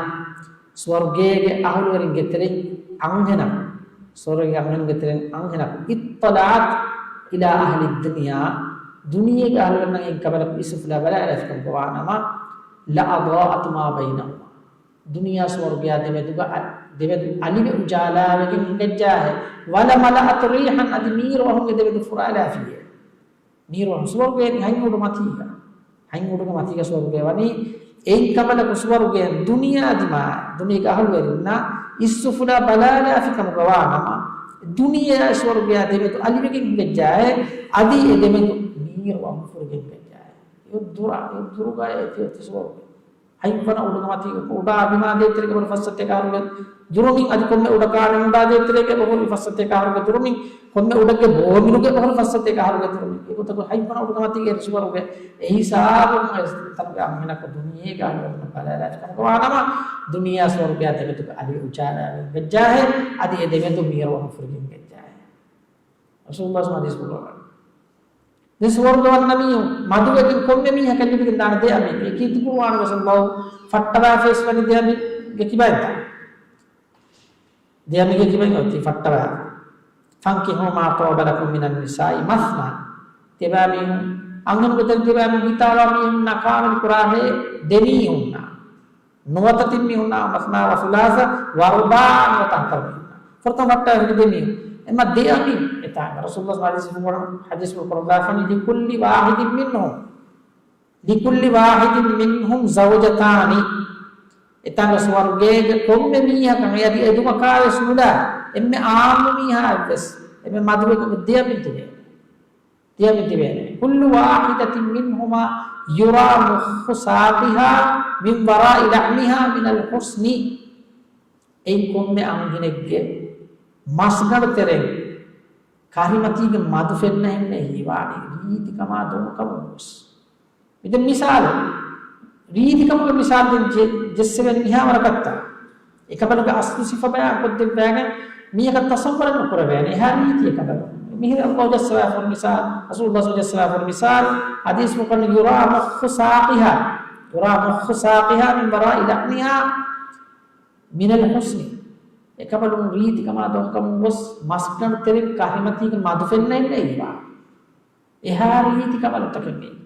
ސުވަރުގޭގެ އަހުލުވެރިންގެ ތެރެއިން އަންހެނަކު، ސުވަރުގޭގެ އަންހެނުންގެ ތެރެއިން އަންހެނަކު، اطلعت إلى أهل الدنيا، ދުނިޔޭގެ އަހުލުވެރިންނަށް އެއްކަނބަލަކު އިސުފުލާ ބަލާލާފިކަމުގަ ވާނަމަ، لأضاءت ما بينهما، ދުނިޔާ ސުވަރުގެޔާ ދެމެދުގަ، ދެމެދު އަލިވެ އުޖާލާވެގެން ހިނގައްޖާހެ، ولملأت ريحا، އަދި މީރު އަހުންގެ ދެމެދު ފުރާލާފިޔޭ. މީރު އަހުން ސުވަރުގޭ ހަތް އުޑު މަތީގަ، ހަތް އުޑުގެ މަތީގަ ސުވަރުގޭ ވަނީ، އެއިން ކަނބަލަކު ސުވަރުގޭ ދުނިޔާ ދިމާ، ދުނިޔޭގެ އަހުލުވެރިންނާ އިސްސުފުލާ ބަލާލާފިކަމުގަ ވާނަމަ، ދުނިޔެއާ ސުވަރުގެޔާ ދެމެދު އަލިވެގެން ހިނގައްޖާހެ، އަދި އެ ދެމެދު މީރު އަހުން ފުރިގެން ހިނގައްޖާހެ. އެ ދުރާ، އެ ދުރުގައި އެތި އޮތީ ސުވަރުގޭ. ހަތްވަނަ އުޑުގެ މަތީގަ އުޑާ ބިމާ ދޭތެރޭގެ ބަހުރި ފައްސަތޭކަ އަހަރުގެ ދުރުމިން، އަދި ކޮންމެ އުޑަކާ ނިމުޑާ ދޭތެރޭގެ ބަހުރި ފައްސަތޭކަ އަހަރުގެ ދުރުމިން، ކޮންމެ އުޑެއްގެ ބޯމިނުގެ ބަހުރި ފައްސަތޭކަ އަހަރުގެ ދުރުމިން. އެގޮތަކުން ހަތްވަނަ އުޑުގެ މަތީގަ އެ ސުވަރުގޭ އެ ހިސާބުން އެ ތަނުގެ އަންހެނަކު ދުނިޔޭގެ އަހުލުވެރިންނަށް ބަލާލާފިކަމުގަ ވާނަމަ، ދުނިޔާ ސުވަރުގެޔާ ދެމެދުގަ އަލިވެ އުޖާލާވެގެން ހިނގައްޖާހެ، އަދި އެ ދެމެދު މީރު އަހުން ފުރިގެން ހިނގައްޖާހެ. ރަސޫލުﷲ ޙަދީޘް ކުރައްވަނީ. ދެން ސުވަރުގެ ވަންނަ މީހުން މަދުވެގެން ކޮންމެ މީހަކަށް ލިބިގެން ދާނެ ދެ އަނބިން. އެކީ ތި ޤުރުއާނުގަ ﷲ ފައްޓަވާފަވެސް ވަނީ ދެ އަނބިންގެ ކިބައިންތަ؟ ދެ އަނބިންގެ ކިބައިން އޮތީ ފައްޓަވާ. فانكحوا ما طاب لكم من النساء مثنى. ތިބާ މީހުން، އަންހެނުންގެ ތެރެއިން ތިބާ މީހުން ހިތާވާ މީހުންނާ ކާމިލު ކުރާހޭ ދެ މީހުންނާ. ނުވަތަ ތިން މީހުންނާ، مثنى وثلاث ورباع، ނުވަތަ ހަތަރު މީހުންނާ. ފުރަތަމަ ފައްޓަވާ ހުރި ދެ މީހުން. އެމަ ދެ އަނބިން އެތާނގަ. ރަސޫލުﷲ ޙަދީޘް ކުރައްވަނީ، ޙަދީޘް ކުރައްވާފަނީ، لكل واحد منهم، لكل واحد منهم زوجتان. އެތާނގަ ސުވަރުގޭގެ ކޮންމެ މީހަކަށް އަދި އެ ދެ އަނބަކާވެސް ނުލާ އެންމެ އާއްމު މީހާއަށްވެސް އެންމެ މަދުވެގެން ދެ އަނބިން ތިބޭ. ދެ އަނބިން ތިބޭނެ. كل واحدة منهما يرى مخ ساقها من وراء لحمها من الحسن. އެއިން ކޮންމެ އަންހެނެއްގެ މަސްގަނޑު ތެރެއިން ކަށިމަތީގެ މަދު ފެންނަހެންނޭ ހީވާނީ ރީތިކަމާ ދޮންކަމުން ގޮސް. މިދެން މިސާލެއް، ރީތިކަމުގެ މިސާލު ދެން ޖެ-، ޖެއްސެވެން މިހާ ވަރަކަށްތާ. އެކަބަލުގެ އަސްލު ސިފަ ބަޔާން ކޮށްދެއްވާގެން މީހަކަށް ތަޞައްވަރެއް ނުކުރެވޭނެ. އެހާ ރީތި އެކަބަލު. މިހިރަ ﷲ ޖައްސަވާފަ ހުރި މިސާލު، ރަސޫލުﷲ ޖައްސަވާފަ ހުރި މިސާލު، ޙަދީޘް ފުރުޤާނު، يرى مخ ساقها، يرى مخ ساقها من وراء لحمها من الحسن. އެކަބަލުން ރީތިކަމާ ދޮންކަމުން ގޮސް މަސްގަނޑު ތެރެއިން ކަށިމަތީގެ މަދު ފެންނަހެންނޭ ހީވާ. އެހާ ރީތި ކަބަލުތަކެއް ނެތް.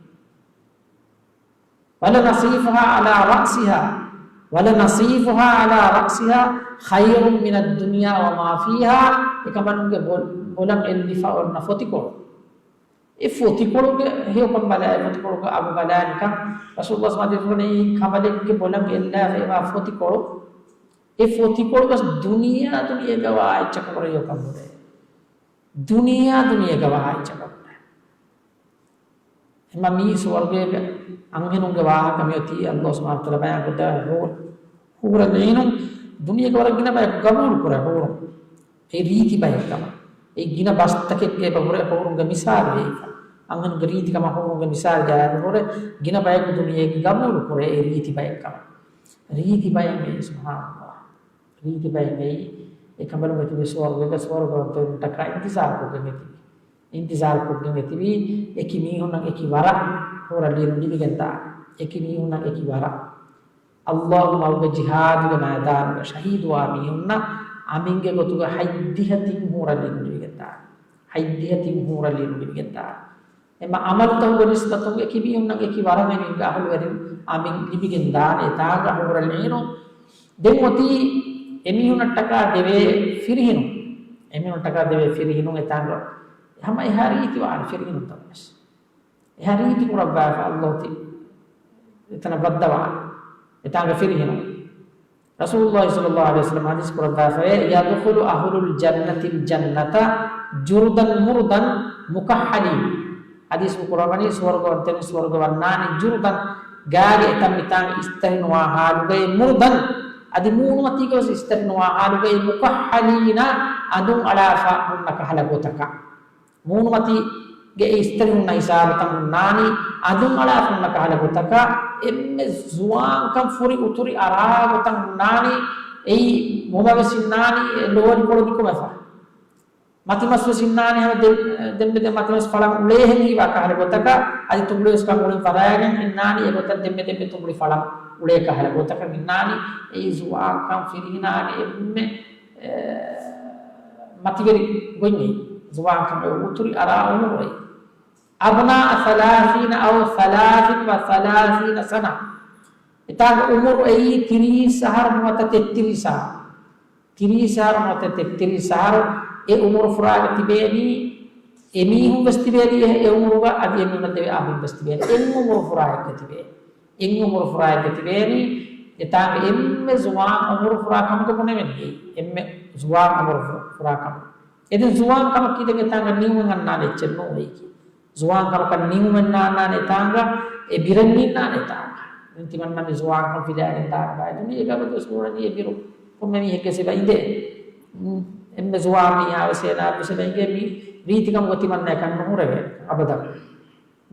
ولنصيفها على رأسها. ولنصيفها على رأسها خير من الدنيا وما فيها. އެކަނބަލުންގެ ބޮ-، ބޮލަށް އެއްލިފަ އޮންނަ ފޮތިކޮޅު. އެ ފޮތިކޮޅުގެ ހެޔޮކަން ބަލާ، އެ ފޮތިކޮޅުގެ އަގު ބަލާނިކަން ރަސޫލުﷲ މަދި ފުނެއީ ކަނބަލެއްގެ ބޮލަށް އެއްލާފައިވާ ފޮތިކޮޅު. އެ ފޮތިކޮޅު ވެސް ދުނިޔެއާ ދުނިޔެ ގަވާއިއްޗަކަށް ވުރެ ހެޔޮކަން ވުރެ. ދުނިޔެއާ ދުނިޔެ ގަވާއިއްޗަކަށް ވުރެ. އެމަ މީ ސުވަރުގޭގެ އަންހެނުންގެ ވާހަކަ މިއޮތީ ﷲ ސުބްޙާނަހޫ ވަތަޢާލާ ބަޔާންކޮށްދާ ހޫ-، ހޫރަލް ޢީނުން ދުނިޔޭގެ ވަރަށް ގިނަ ބަޔަކު ގަބޫލު ކުރާ ހޫރުން. އެ ރީތި ބައެއްކަމަށް. އެ ގިނަ ބަސްތަކެއްގެ އެބަ ހުރެ ހޫރުންގެ މިސާލު އެއީ. އަންހެނުންގެ ރީތިކަމަށް ހޫރުންގެ މިސާލު ޖައިގެން ހުރެ ގިނަ ބަޔަކު ދުނިޔޭގެ ގަބޫލު ކުރޭ އެ ރީތި ބައެއްކަމަށް. ރީތި ބައެއް އެއީ ސުބްޙާނަﷲ. ރީތި ބައެއް އެއީ އެ ކަނބަލުން އެތިބި ސުވަރުގޭގެ ސުވަރުގަވަންތަވެރިން ޓަކާ އިންތިޒާރު ކޮށްގެން އެތިބި. އިންތިޒާރު ކޮށްގެން އެތިބީ އެކި މީހުންނަށް އެކި ވަރަށް ހޫރަލް ޢީނުން ލިބިގެންދާނެ. އެކި މީހުންނަށް އެކި ވަރަށް. ﷲ މަގުގެ ޖިހާދުގެ މައިދާނުގަ ޝަހީދުވާ މީހުންނަށް އަމިންގެ ގޮތުގަ ހަތްދިހަ ތިން ހޫރަލް ޢީނުން ލިބިގެންދާނެ. ހަތްދިހަ ތިން ހޫރަލް ޢީނުން ލިބިގެންދާނެ. އެމަ ޢަމަލުތަކުގެ ނިސްބަތުން އެކި މީހުންނަށް އެކި ވަރަށް އެމީހުންގެ އަހުލުވެރިން އަމިން ލިބިގެންދާނެ އެތާނގަ ހޫރަލް ޢީނު. ދެން އޮތީ އެމީހުންނަށްޓަކާ ދެވޭ ފިރިހެނުން. އެމީހުންނަށްޓަކާ ދެވޭ ފިރިހެނުން އެތާނގަ ހަމަ އެހާ ރީތިވާނެ ފިރިހެނުންތައް ވެސް. އެހާ ރީތި ކުރައްވާފަ ﷲ ތި އެތަނަށް ވައްދަވާނެ. އެތާނގަ ފިރިހެނުން. ރަސޫލުﷲ ޞައްލަﷲ ޢަލައިހި ވަސައްލަމަ ޙަދީޘް ކުރައްވާފައޭ، يدخل أهل الجنة الجنة جردا مردا مكحلين. ޙަދީޘް ކުރައްވަނީ ސުވަރުގަވަންތައް ސުވަރުގަވަންނާނެ ޖުރުދަން ގާގެ އެތަން މިތާނގަ އިސްތަށިނުވާ ޙާލުގައި މުރުދަން އަދި މޫނުމަތީގަވެސް އިސްތަށިނުވާ ޙާލުގައި މުކައްޙަލީނަ އަދުން އަޅާފަ ހުންނަ ކަހަލަ ގޮތަކަށް. މޫނުމަތީގެ އިސްތަށި ހުންނަ ހިސާބުތައް ހުންނާނީ އަދުން އަޅާފަ ހުންނަ ކަހަލަ ގޮތަކަށް. އެންމެ ޒުވާންކަން ފުރި އުތުރި އަރާ ގޮތަށް ހުންނާނީ. އެއީ ބޮމަވެސް އިންނާނީ ލޯރިކޮޅު ނިކުމެފަ. މަތިމަސްވެސް އިންނާނެ ހަމަ ދެ-، ދެންމެ ދެން މަތިމަސް ފަޅަން އުޅޭހެން ހީވާ ކަހަލަ ގޮތަކަށް. އަދި ތުނބުޅިވެސް ކަން އުޅެން ފަރާގެން އިންނާނީ އެގޮތަށް ދެންމެ ދެންމެ ތުނބުޅި ފަޅަން އުޅޭ ކަހަލަ ގޮތަކަށް އިންނާނީ. އެއީ ޒުވާންކަން ފިރިހެނާގެ އެންމެ، އެ، މަތިވެރި ގޮތް އެއީ. ޒުވާންކަމުގެ އުތުރި އަރާ އުމުރު އެއީ. أبناء ثلاثين أو ثلاث وثلاثين سنة. އެތާގެ އުމުރު އެއީ ތިރީސް އަހަރު ނުވަތަ ތެއްތިރީސް އަހަރު. ތިރީސް އަހަރު ނުވަތަ ތެއްތިރީސް އަހަރު އެ އުމުރު ފުރާގެ ތިބޭނީ، އެމީހުން ވެސް ތިބޭނީ އެ، އެ އުމުރުގަ އަދި އެމީހުންނަށް ދެވޭ އަހަރުން ވެސް ތިބޭނީ. އެއް އުމުރު ފުރާއެއްގަ ތިބޭ. އެއް އުމުރު ފުރާއެއްގަ ތިބޭނީ. އެތާނގަ އެންމެ ޒުވާން އުމުރު ފުރާ ކަމުގަ ބުނެވެނީ. އެންމެ ޒުވާން އުމުރު ފު-، ފުރާ ކަމު. އެދެން ޒުވާން ކަމަކީ ދެން އެތާނގަ ނިމުމެއް އަންނާނެ އެއްޗެއް ނޫން އެއީކީ. ޒުވާން ކަމަކަށް ނިމުމެއް ނާންނާނެ އެތާނގަ، އެ ބިރެއް ނިންނާނެ އެތާނގަ. ދެން ތިމަންނަ މި ޒުވާންކަން ފިލާގެން ދާނެ ބާ. ދުނިޔޭގަ އަބަދުވެސް ނޫނީ އެ ބިރު ކޮންމެ މީހެއްގެ ސިބަ އިނދޭ. އެންމެ ޒުވާން މީހާވެސް އޭނާ ވެސް އެބަ އިނގޭ މި ރީތިކަމުގަ ތިމަންނައަކަށް ނުހުރެވޭ އަބަދަށް.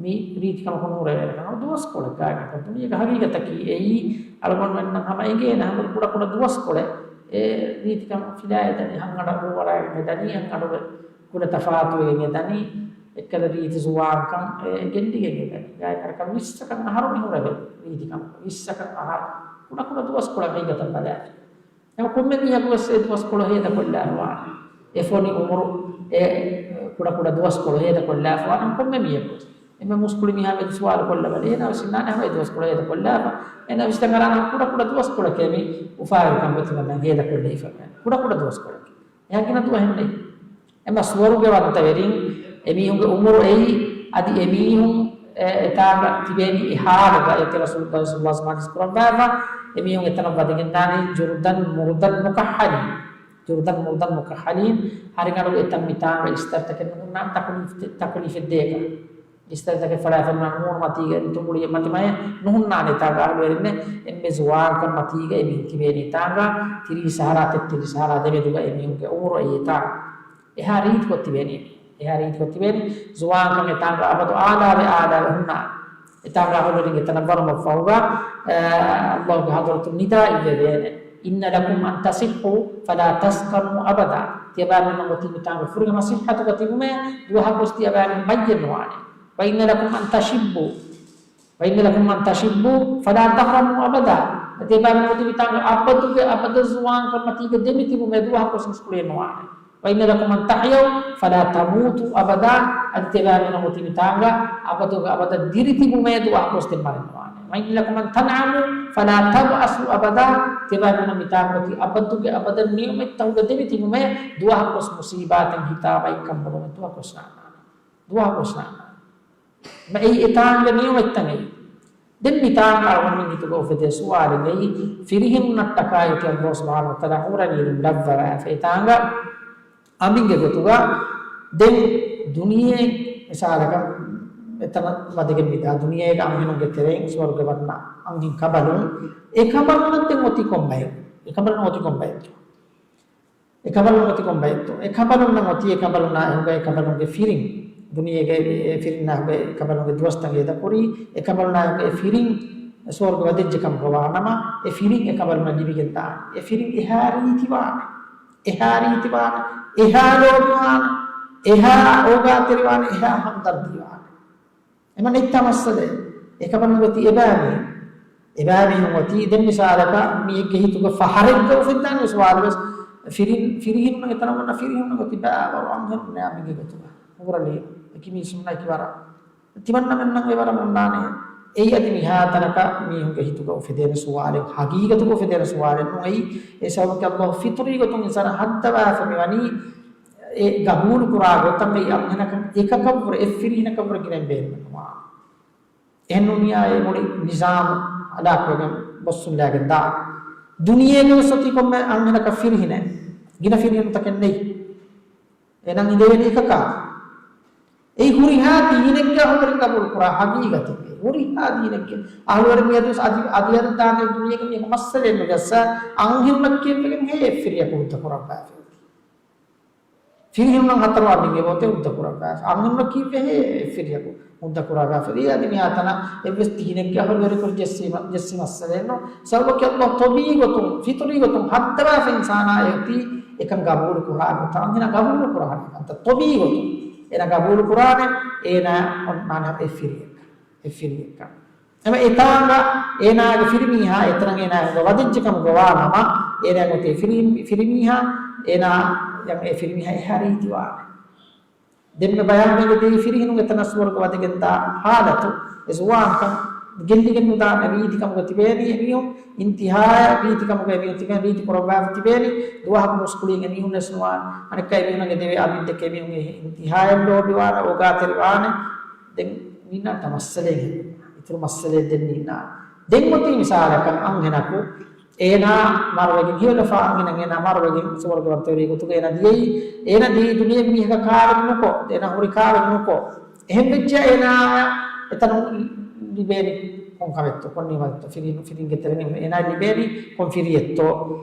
މި ރީތިކަމަކުން ހުރެވޭނެ ކަމަށް ދުވަސްކޮޅެއް ގާތްގަނޑަކަށް. ދުނިޔޭގެ ހަގީގަތަކީ އެއީ، އަޅުގަނޑުމެންނަށް ހަމަ އެނގޭނެ ހަމަ ކުޑަކުޑަ ދުވަސްކޮޅެއް. އެ ރީތިކަން ފިލާ އެދަނީ، ހަންގަނޑަށް ހޫ އަރާގެން އެދަނީ، ހަންގަނޑުގެ ކުޑަ ތަފާތުވެގެން އެދަނީ، އެއްކަލަ ރީތި ޒުވާންކަން އެ ގެއްލިގެން އެދަނީ. ގާތްގަނޑަކަށް ވިއްސަކަށް އަހަރު މި ހުރެވޭ ރީތިކަމަކަށް. ވިއްސަކަށް އަހަރު. ކުޑަކުޑަ ދުވަސްކޮޅަށް ހަގީގަތަށް ބަލާފި. އެމަ ކޮންމެ މީހަކުވެސް އެ ދުވަސްކޮޅު ހޭދަކޮށްލާފަވާނެ. އެ ފޮނި އުމުރު، އެ ކުޑަކުޑަ ދުވަސްކޮޅު ހޭދަކޮށްލާފަވާނެ ކޮންމެ މީހަކުވެސް. އެންމެ މުސްކުޅި މީހާ މެދު ސުވާލު ކޮށްލަބަލަ. އޭނާވެސް އިންނާނެ ހަމަ އެ ދުވަސްކޮޅު ހޭދަކޮށްލާފަ. އޭނާ ވިސްނަން އަރާނަމަ ކުޑަކުޑަ ދުވަސްކޮޅެކޭ މި އުފާވެރިކަން ގޮތުގަ ހޭދަކޮށްލައިފަ. ކުޑަކުޑަ ދުވަސްކޮޅެކޭ. އެހާ ގިނަ ދުވަހެއް ނެތް. އެމަ ސުވަރުގެވަންތަވެރިން އެމީހުންގެ އުމުރު އެއީ، އަދި އެމީހުން އެ، އެތާނގަ ތިބޭނީ އެ ހާލުގަ. އޭތި ރަސޫލުﷲ ޞައްލަﷲ ޢަލައިހި ވަސައްލަމަ ޙަދީޘް ކުރައްވާފަ، އެމީހުން އެތަނަށް ވަދެގެންދާނީ ޖުރުދަން މުރުދަން މުކައްޙަލީން. ޖުރުދަން މުރުދަން މުކައްޙަލީން. ހަރިގަނޑުގަ އެތަން މިތާނގަ އިސްތަށްތަކެއް ނުހުންނާނެ ތަކުލީފް، ތަކުލީފެއް ދޭކަށް. އިސްތަށްތަކެއް ފަޅާފަ ނޫނު މަތީގަ ތުނބުޅި މަތިމައެއް ނުހުންނާނެ އެތާނގަ އަހުލުވެރިންނެއް. އެންމެ ޒުވާންކަން މަތީގަ އެމީހުން ތިބޭނީ އެތާނގަ. ތިރީސް އަހަރާ ތެއްތިރީސް އަހަރާ ދެމެދުގަ އެމީހުންގެ އުމުރު އެއީ އެތާނގަ. އެހާ ރީތިކޮށް ތިބޭނީ. އެހާ ރީތިކޮށް ތިބޭނީ. ޒުވާންކަން އެތާނގަ އަބަދު އާލާވެ އާލާވެ ހުންނާނެ. އެތާނގަ އަހުލުވެރިން އެތަނަށް ވަރުމަށްފަހުގަ، އާ، ﷲގެ ޙަޟްރަތުން ނިދާ އިއްވެވޭނެ. إن لكم أن تصحوا فلا تسقموا أبدا. ތިޔަބައިމީހުންނަށް އޮތީ މިތާނގަ ފުރިހަމަ ޞިއްޙަތުގަ ތިބުމޭ، ދުވަހަކުވެސް ތިޔަބައިމީހުން މައްޔަށް ނުވާނެ. وإن لكم أن تشبوا، وإن لكم أن تشبوا فلا تهرموا أبدا. ތިޔަބައިމީހުން އޮތީ މިތާނގަ އަބަދުގެ އަބަދަށް ޒުވާންކަން މަތީގަ ދެމިތިބުމޭ، ދުވަހަކުވެސް މުސްކުޅިއެއް ނުވާނެ. وإن لكم أن تحيوا فلا تموتوا أبدا. އަދި ތިޔަބައިމީހުން އޮތީ މިތާނގަ އަބަދުގެ އަބަދަށް ދިރިތިބުމޭ، ދުވަހަކުވެސް ދެން މަރެއް ނުވާނެ. وإن لكم أن تنعموا فلا تبأسوا أبدا. ތިބާގަނޑަށް މިތާނގޮތީ އަބަދުގެ އަބަދަށް ނިޢުމަތްތަކުގެ ދެމިތިބުމޭ، ދުވަހަކުވެސް މުސީބާތެއް ހިތާ ބައެއްކަން ބޮޑުވެ ދުވަހަކުވެސް ނާންނާނެ. ދުވަހަކުވެސް ނާންނާނެ. މަ އެއީ އެތާނގެ ނިޢުމަތްތައް އެއީ. ދެން މިތާނގަ އަޅުގަނޑުމެން ހިތުގަ އުފެދޭ ސުވާލެއް އެއީ، ފިރިހެނުންނަށްޓަކާ އޮތީ ﷲ ސުބްޙާނަހޫ ވަތަޢާލާ ހޫރަނީނުން ލައްވަވާފަ އެތާނގަ އަނބިންގެ ގޮތުގަ. ދެން ދުނިޔެ މިސާލަކަށް އެތަނަށް ވަދެގެން މިދާ ދުނިޔޭގަ އަންހެނުންގެ ތެރެއިން ސުވަރުގެ ވަންނަ އަންހެން ކަނބަލުން، އެ ކަނބަލުންނަށް ދެން އޮތީ ކޮން ބައެއް؟ އެ ކަނބަލުން އޮތީ ކޮން ބައެއްތޯ؟ އެ ކަނބަލުން އޮތީ ކޮން ބައެއްތޯ؟ އެ ކަނބަލުންނަށް އޮތީ އެ ކަނބަލުންނާ އެކުގަ އެ ކަނބަލުންގެ ފިރިން، ދުނިޔޭގެ އެ ފިރިންނާ އެކުގަ އެ ކަނބަލުންގެ ދުވަސްތަން އެދަކުރީ، އެ ކަނބަލުންނާ އެކުގަ އެ ފިރިން ސުވަރުގެ ވަދެއްޖެ ކަމުގަ ވާނަމަ، އެ ފިރިން އެ ކަނބަލުންނަށް ލިބިގެން ދާނެ. އެ ފިރިން އެހާ ރީތިވާނެ. އެހާ ރީތިވާނެ، އެހާ ލޯބިވާނެ، އެހާ އޯގާތެރިވާނެ، އެހާ ހަމްދަރްދީވާނެ. އެމަ ނެތްތާ މައްސަލައެއް. އެކަމަން ނުވެތި އެބައިމީހުން. އެބައިމީހުން އޮތީ ދެން މިސާލަކަށް މީހެއްގެ ހިތުގަ ފަހަރެއްގަ އުފެއްދާނެ ސުވާލުވެސް. ފިރިން، ފިރިހެނުން އެތަނަށް ވަންނަ ފިރިހެނުން އޮތީ ބައިވަރު އަންހެނުންނޭ އަނބިންގެ ގޮތުގަ. ހޫރަނީ އެކި މީސުންނާ އެކި ވަރަށް. ތިމަންނަމެންނަށް އެވަރަށް އޮންނާނެ. އެއީ އަދި މިހާތަނަކަށް މީހުންގެ ހިތުގަ އުފެދޭނެ ސުވާލެއް، ހަގީގަތުގަ އުފެދޭނެ ސުވާލެއް ނޫން. އެއީ އެ ސަބަބަކީ ﷲ ފިޠުރީ ގޮތުން އިންސާނާ ހައްދަވާފަ މިވަނީ އެ ގަބޫލު ކުރާ ގޮތަށް އެއީ އަންހެނަކަށް އެކަކަށްވުރެ އެއްފިރިހެނަކަށްވުރެ ގިނައިން ބޭނުމެއް ނުވާނެ. އެހެން ނޫނިއްޔާ އެ މުޅި ނިޒާމު އަލާކުވެގެން ބޮއްސުން ލައިގެން ދާނެ. ދުނިޔޭގަ ވެސް އޮތީ ކޮންމެ އަންހެނަކަށް ފިރިހެނެއް، ގިނަ ފިރިހެނުންތަކެއް ނެތް. އެނަން އިނދެވެނީ އެކަކާ. އެއީ ހުރިހާ ދީނެއްގެ އަހުލުވެރިން ގަބޫލު ކުރާ ހަގީގަތެއް. ހުރިހާ ދީނެއްގެ އަހުލުވެރިން މިއަދު އަދި، އަދި އަދި ދާނެ ދުނިޔޭގެ މީހަކު މައްސަލައެއް ނުޖައްސާ، އަންހެނުންނަށް ކީއްވެގެން ހޭ އެއްފިރިޔަކު ހުއްދަ ކުރައްވާފައި. ފިރިހެނުންނަށް ހަތަރު އަނބިން އެބައޮތޭ ހުއްދަ ކުރައްވާފަ. އަންހެނުންނަށް ކީއްވެ ހޭ އެއްފިރިޔަކު ހުއްދަ ކުރައްވާފަ. އެއީ އަދި މިއާތަނަށް އެއްވެސް ދީނެއްގެ އަހުލުވެރިކޮށް ޖެއްސި މަ-، ޖެއްސި މައްސަލައެއް ނޫން. ސަބަބަކީ ﷲ ޠަބީޢީ ގޮތުން، ފިޠުރީ ގޮތުން ހައްދަވާފަ އިންސާނާ އެ އޮތީ އެކަން ގަބޫލު ކުރާ ގޮތަށް. އަންހެނާ ގަބޫލު ކުރާނެ ކަންތައް ޠަބީޢީ ގޮތުން. އޭނާ ގަބޫލު ކުރާނެ، އޭނާ އޮންނާނެ އެއްފިރިއެއްކަން. އެއްފިރިއެއްކަން. އެމަ އެތާނގަ އޭނާގެ ފިރިމީހާ އެތަނަށް އޭނާ އެކުގަ ވަދެއްޖެ ކަމުގަ ވާ ނަމަ، އޭނާ އޮތީ ފިރި-، ފިރިމީހާ، އޭނާ އެ ފިރިމީހާ އެހާ ރީތިވާނެ. ދެންމެ ބަޔާންވެގެން ދިޔައީ ފިރިހެނުން އެތަނަށް ސުވަރުގެ ވަދެގެން ދާ ހާލަތު، އެ ޒުވާންކަން ގެއްލިގެން ނުދާނެ ރީތި ކަމުގަ ތިބޭނީ އެމީހުން، އިންތިހާއަށް ރީތި ކަމުގަ އެމީހުން ތިބޭނީ، ރީތި ކުރައްވާފަ ތިބޭނީ، ދުވަހަކު މުސްކުޅިން އެމީހުން ވެސް ނުވާނެ. އަނެއްކާ އެމީހުންނަށް އެދެވޭ އަމިއްލައަކީ އެމީހުން އިންތިހާއަށް ލޯބިވާނެ، އޯގާތެރިވާނެ. ދެން ނިންނާނެތާ މައްސަލައެއް ހެދުން. އިތުރު މައްސަލައެއް ދެން ނިންނާނެ. ދެން އޮތީ މިސާލަކަށް އަންހެނަކު އޭނާ މަރުވެގެން ހެޔޮލަފާ އަންހެނަށް އޭނާ މަރުވެގެން ސުވަރުގެ ވަންތަވެރި ގޮތުގަ އޭނާ ދިޔައީ، އޭނާ ދިޔައީ ދުނިޔެ މީހަކަށް ކާވެނި ނުކޮށް، އޭނާ ހުރި ކާވެނި ނުކޮށް. އެހެން ވެއްޖެ އޭނާ އެތަނުން ލިބޭނީ ކޮން ކަމެއްތޯ؟ ކޮން ނިޢުމަތެއްތޯ؟ ފިރި-، ފިރިންގެ ތެރެއިން އޭނާ ލިބޭނީ ކޮން ފިރިއެއްތޯ؟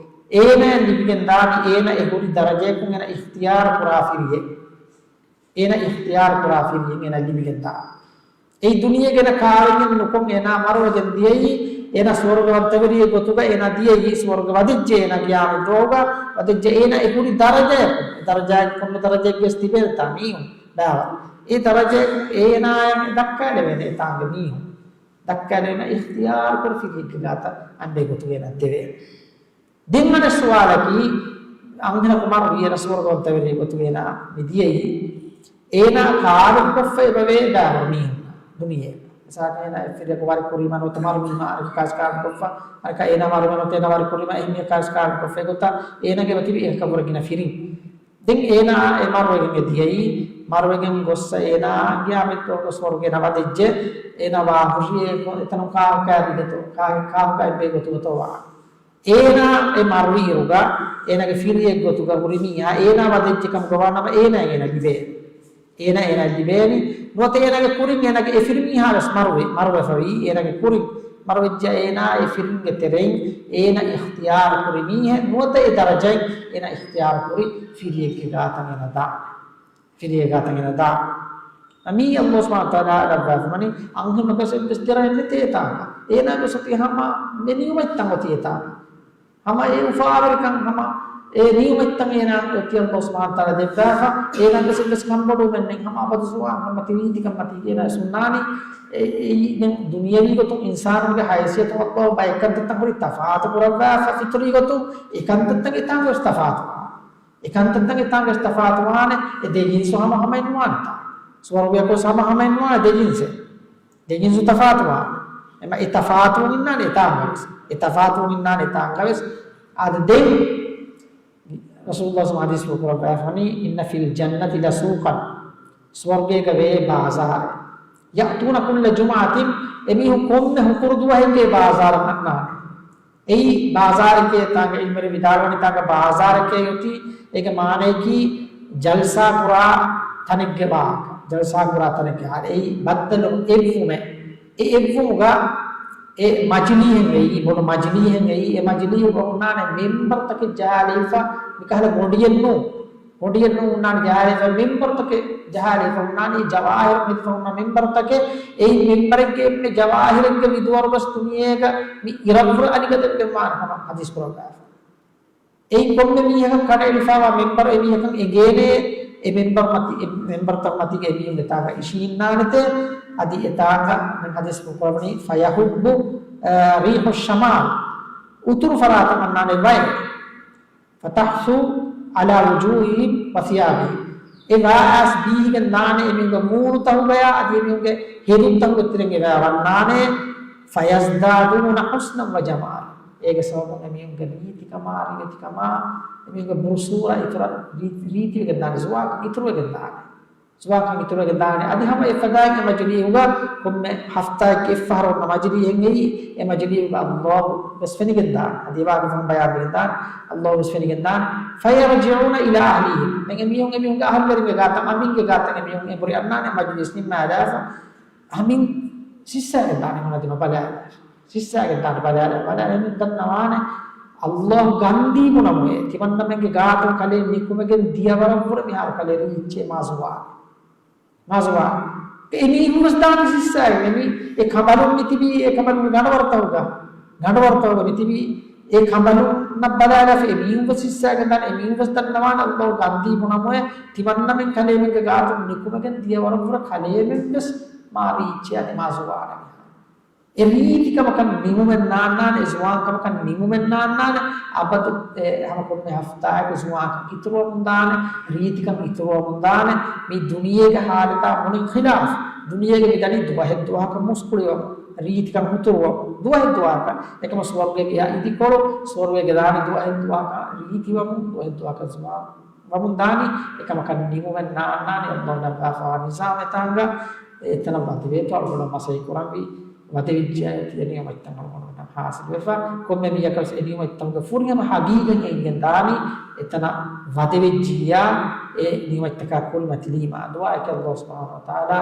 އޭނާ ލިބިގެން ދާނީ އޭނާ އެ ހުރި ދަރަޖަޔަކުން އޭނާ އިޚްތިޔާރު ކުރާ ފިރިއެއް. އޭނާ އިޚްތިޔާރު ކުރާ ފިރިއެއް އޭނާ ލިބިގެން ދާ. އެއީ ދުނިޔޭގަ އޭނާ ކާވެންޏެއް ނުކޮށް އޭނާ މަރުވެގެން ދިޔައީ، އޭނާ ސުވަރުގެ ވަންތަވެރިއެއް ގޮތުގަ އޭނާ ދިޔައީ، ސުވަރުގެ ވަދެއްޖެ އޭނާ ގިޔާމަތް ދުވަހުގަ ވަދެއްޖެ އޭނާ އެ ހުރި ދަރަޖަޔަކުން، އެ ދަރަޖައެއް ކޮންމެ ދަރަޖައެއްގެ ވެސް ތިބޭނެތާ މީހުން ބާވަ. އެ ދަރަޖަޔަކުން އޭނާއަށް ދައްކާލެވޭނެ އެތާނގެ މީހުން. ދައްކާލެވޭނެ އިޚްތިޔާރު ކުރި ފިރިއެއްގެ ގާތަށް އަނބޭ ގޮތުގަ އޭނާ ދެވޭނެ. ދެން އަނެއް ސުވާލަކީ، އަންހެނަކު މަރުވީ އޭނާ ސުވަރުގެ ވަންތަވެރި ގޮތުގަ އޭނާ މި ދިޔައީ، އޭނާ ކާވެނިކޮށްފަ އެބަވޭ ބައިވަރު މީހުންނާ ދުނިޔޭގަ. މިސާލަކަށް އޭނާ އެއްފިރިޔަކު ވަރި ކުރީމަ ނުވަތަ މަރުވީމަ އަނެކަކާ ކާވެނިކޮށްފަ، އަނެކަކާ އޭނާ މަރުވީމަ ނުވަތަ އޭނާ ވަރި ކުރީމަ އެހެން މީހަކާ ކާވެނިކޮށްފަ ގޮތަށް އޭނާގެ އެބަ ތިބި އެކަކަށްވުރެ ގިނަ ފިރިން. ދެން އޭނާ އެ މަރުވެގެން އެ ދިޔައީ، މަރުވެގެން ގޮއްސަ އޭނާ ގިޔާމަތް ދުވަހުގަ ސުވަރުގެ އޭނާ ވަދެއްޖެ، އޭނާ ވާ ހުށި އެ އެތަނުން ކާކު ކާރިގެތޯ، ކާ-، ކާކު ކާ އެއްބޭ ގޮތުގަތޯ ވާ. އޭނާ އެ މަރުވިއިރުގަ އޭނާގެ ފިރިއެއް ގޮތުގަ ހުރި މީހާ އޭނާ ވަދެއްޖެ ކަމުގަ ވާ ނަމަ އޭނާ އޭނާ ލިބޭ. އޭނާ އޭނާ ލިބޭނީ. ނުވަތަ އޭނާގެ ކުރިން އޭނާގެ އެ ފިރިމީހާ ވެސް މަރުވެ، މަރުވެފަވީ އޭނާގެ ކުރިން. މަރުވެއްޖެ އޭނާ އެ ފިރިންގެ ތެރެއިން އޭނާ އިޚްތިޔާރު ކުރި މީހެއް ނުވަތަ އެ ދަރަޖައިން އޭނާ އިޚްތިޔާރު ކުރި ފިރިއެއްގެ ގާތަށް އޭނާ ދާނެ. ފިރިއެއްގެ ގާތަށް އޭނާ ދާނެ. މީ ﷲ ސުބްޙާނަހޫ ވަތަޢާލާ ލައްވާފަ ވަނީ އަންހެނަކަށް އެއްވެސް ދަރަޖައެއް ނެތޭ އެތާނގަ. އޭނާގެ ސޮތީ ހަމަ މި ނިޢުމަތްތައް އޮތީ އެތާނގަ. ހަމަ އެ އުފާވެރިކަން، ހަމަ އެ ނިޢުމަތްތައް އޭނާ އޮތީ ﷲ ސުބްޙާނަހޫ ވަތަޢާލާ ދެއްވާފަ، އޭނާގެ އެއްވެސް ކަންބޮޑުވުމެއް ނެތް، ހަމަ އަބަދު ޒުވާން ކަމަށް ތިބީ ރީތިކަން މަތީގަ އޭނާ ވެސް ހުންނާނީ. އެ، އެއީ ދެން ދުނިޔަވީ ގޮތުން އިންސާނުންގެ ހައިސިއްޔަތުން ﷲ ބައެއް ކަންތައްތައް ހުރީ ތަފާތު ކުރައްވާފަ ފިޠުރީ ގޮތުން، އެ ކަންތައްތައް އެތާނގަ ވެސް ތަފާތު ވާނެ. އެ ކަންތައްތައް އެތާނގަ ވެސް ތަފާތު ވާނެ. އެ ދެ ޖިންސު ހަމަ ހަމައެއް ނުވާނެތާ. ސުވަރުގެއަކު ވެސް ހަމަ ހަމައެއް ނުވާނެ ދެ ޖިންސެއް. ދެ ޖިންސު ތަފާތުވާނެ. އެމަ އެ ތަފާތުވުން އިންނާނެ އެތާނގަވެސް. އެ ތަފާތުވުން އިންނާނެ އެތާނގަވެސް. އާދެ ދެން ރަސޫލުﷲ ޙަދީޘްފުޅު ކުރައްވާފަނީ، "إن في الجنة لسوقا." ސުވަރުގޭގަ ވޭ ބާޒާރެއް. "يأتون كل جمعة." އެމީހުން ކޮންމެ ހުކުރު ދުވަހެއްގެ ބާޒާރަށް އަންނާނެ. އެއީ ބާޒާރެއްގެ ތާނގަ އިލްމުވެރި ވިދާޅުވަނީ ތާނގަ ބާޒާރެއްގެ އޮތީ އޭގެ މާނަޔަކީ ޖަލްސާ ކުރާ ތަނެއްގެ ވާހަކަ. ޖަލްސާ ކުރާ ތަނެއްގެ ހާލެއް. އެއީ ބައްދަލު އެއްވުމެއް. އެ އެއްވުމުގަ އެ މަޖިލީހެއް ވެއީ، ބޮޑު މަޖިލީހެއް ވެއީ، އެ މަޖިލީހުގަ އޮންނާނެ މިންބަރުތަކެއް ޖަހާލައިފަ، މިކަހަލަ ގޮނޑިއެއް ނޫން. ގޮނޑިއެއް ނޫން އޮންނާނެ ޖަހާލައިފަ، މިންބަރުތަކެއް ޖަހާލައިފަ އޮންނާނީ ޖަވާހިރު ހެދިފަ ހުންނަ މިންބަރުތަކެއް. އެއިން މިންބަރެއްގެ އެންމެ ޖަވާހިރެއްގެ ވިދުވަރު ވެސް ދުނިޔޭގަ މި އިރަށްވުރެ އަނިގަދަވެގެން ވާނެ ކަމަށް ޙަދީޘް ކުރައްވާފަ. އެއިން ކޮންމެ މީހަކަށް ކަނޑައެޅިފައިވާ މިންބަރު އެމީހަކަށް އެނގޭނެ، އެ މިންބަރު މަތި، އެ މިންބަރުތައް މަތީގަ އެމީހުން އެތާގަ އިށީންނާނެތޭ. އަދި އެތާނގަ މި ޙަދީޘް ކުރައްވަނީ، "فيهب، އަ، ريح الشمال." އުތުރު ފަރާތަށް އަންނާނެ ވައެއް. "فتحثو على وجوههم وثيابهم." އެ ވާއަސް ބީހިގެން ދާނެ އެމީހުންގެ މޫނުތަކުގަޔާ އަދި އެމީހުންގެ ހެދުންތަކުގެ ތެރެއިން އެ ވާ ވަންނާނެ. "فيزدادون حسنا وجمالا." އޭގެ ސަބަބުން އެމީހުންގެ ރީތިކަމާ، ރިވެތިކަމާ، އެމީހުންގެ ބުރުސޫރަ އިތުރަށް ރީ-، ރީތިވެގެން ދާނެ، ޒުވާކަށް އިތުރުވެގެން ދާނެ. ޒުވާކަށް އިތުރުވެގެން ދާނެ. އަދި ހަމަ އެފަދައިން އެ މަޖިލީހުގަ ކޮންމެ ހަފްތާއެއްގެ އެއްފަހަރު އޮންނަ މަޖިލީހެއް އެއީ، އެ މަޖިލީހުގަ ﷲ ވެސް ފެނިގެން ދާނެ. އަދި އެވާގެ ފަހުން ބަޔާންވެގެން ދާނެ. ﷲ ވެސް ފެނިގެން ދާނެ. "فيرجعون إلى أهلهم." ދެން އެމީހުން އެމީހުންގެ އަހުލުވެރިންގެ ގާތަށް، އަމިންގެ ގާތަށް އެމީހުން އެނބުރި އަންނާނެ މަޖިލީސް ނިންމާލާފަ. އަމިން ސިއްސާގެން ދާނެ މުނަދިމަ ބަލާލާފަ. ސިއްސާގެން ދާނެ ބަލާލާ، ބަލާލާ އެމީހުން ދަންނަވާނެ، ﷲ ގަންދީ ބުނަމުއޭ، ތިމަންނަމެންގެ ގާތުން ކަލޭ ނިކުމެގެން ދިޔަ ވަރަށްވުރެ މިހާރު ކަލޭ ރީއްޗޭ މާޒުވާނެ. މާޒުވާނެ. އެމީހުން ވެސް ދާނެ ސިއްސާގެން. އެމީ، އެ ކަނބަލުން މި ތިބީ، އެ ކަނބަލުން ގަނޑުވަރުތަކުގަ، ގަނޑުވަރުތަކުގަ މި ތިބީ، އެ ކަނބަލުންނަށް ބަލާލާފަ އެމީހުން ވެސް ސިއްސާގެން ދާނެ. އެމީހުން ވެސް ދަންނަވާނެ، ﷲ ގަންދީ ބުނަމުއޭ، ތިމަންނަމެން ކަލޭމެންގެ ގާތުން ނިކުމެގެން ދިޔަ ވަރަށްވުރެ ކަލޭމެން ވެސް މާ ރީއްޗޭ އަދި މާޒުވާނެ މިހާރު. އެ ރީތިކަމަކަށް ނިމުމެއް ނާންނާނެ، އެ ޒުވާންކަމަކަށް ނިމުމެއް ނާންނާނެ، އަބަދު އެ ހަމަ ކޮންމެ ހަފްތާއަކު ޒުވާންކަން އިތުރުވަމުން ދާނެ، ރީތިކަން އިތުރުވަމުން ދާނެ. މި ދުނިޔޭގެ ހާލަތާ މުޅިން ޚިލާފް. ދުނިޔޭގެ މި ދަނީ ދުވަހެއް ދުވަހަކަށް މުސްކުޅިވަމުން، ރީތިކަން ހުތުރުވަމުން، ދުވަހެއް ދުވަހަކަށް. އެކަމަ ސުވަރުގޭގެ އެހާ އިދިކޮޅު، ސުވަރުގޭގެ ދާނެ ދުވަހެއް ދުވަހަކަށް ރީތިވަމުން، ދުވަހެއް ދުވަހަކަށް ޒުވާން ވަމުން ދާނީ. އެކަމަކަށް ނިމުމެއް ނާންނާނެ، ﷲ ލައްވާފަވާ ނިޒާމެއް ތާނގަ އެތަނަށް ވަދެވޭތޯ އަޅުގަނޑު މަސައްކަތް ކުރަންވީ. ވަދެވިއްޖެއައި އޮތީ އެ ނިޢުމަތްތައް އަޅުގަނޑުމެންނަށް ހާސިލުވެފަ. ކޮންމެ މީހަކަށް ވެސް އެ ނިޢުމަތްތަކުގެ ފުރިހަމަ ހަގީގަތް އެނގިގެން ދާނީ އެތަނަށް ވަދެވެއްޖިއްޔާ އެ ނިޢުމަތްތަކާ ކުރިމަތިލީމާ. ދުޢާއަކީ ﷲ ސުބްޙާނަހޫ ވަތަޢާލާ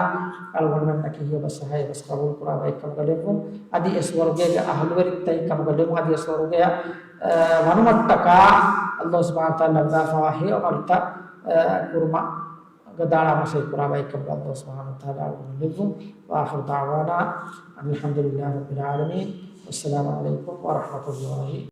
އަޅުގަނޑުމެންނަކީ ހެޔޮ ބަސް ހައި ބަސް ޤަބޫލު ކުރާ ބައެއްކަމުގަ ލެއްވުން. އަދި އެ ސުވަރުގޭގެ އަހުލުވެރިންތައް ކަމުގަ ލެއްވުން. އަދި އެ ސުވަރުގެއަށް އަ، ވަނުމަށްޓަކާ ﷲ ސުބްޙާނަހޫ ވަތަޢާލާ ލައްވާފަވާ ހެޔޮ ޢަމަލުތައް، އަ، ކުރުމަށް ގަދައަޅާ މަސައްކަތް ކުރާ ބައެއްކަމުގަ ﷲ ސުބްޙާނަހޫ ވަތަޢާލާ އަޅުގަނޑު ލެއްވުން. وآخر دعوانا أن الحمد لله رب العالمين. والسلام عليكم ورحمة الله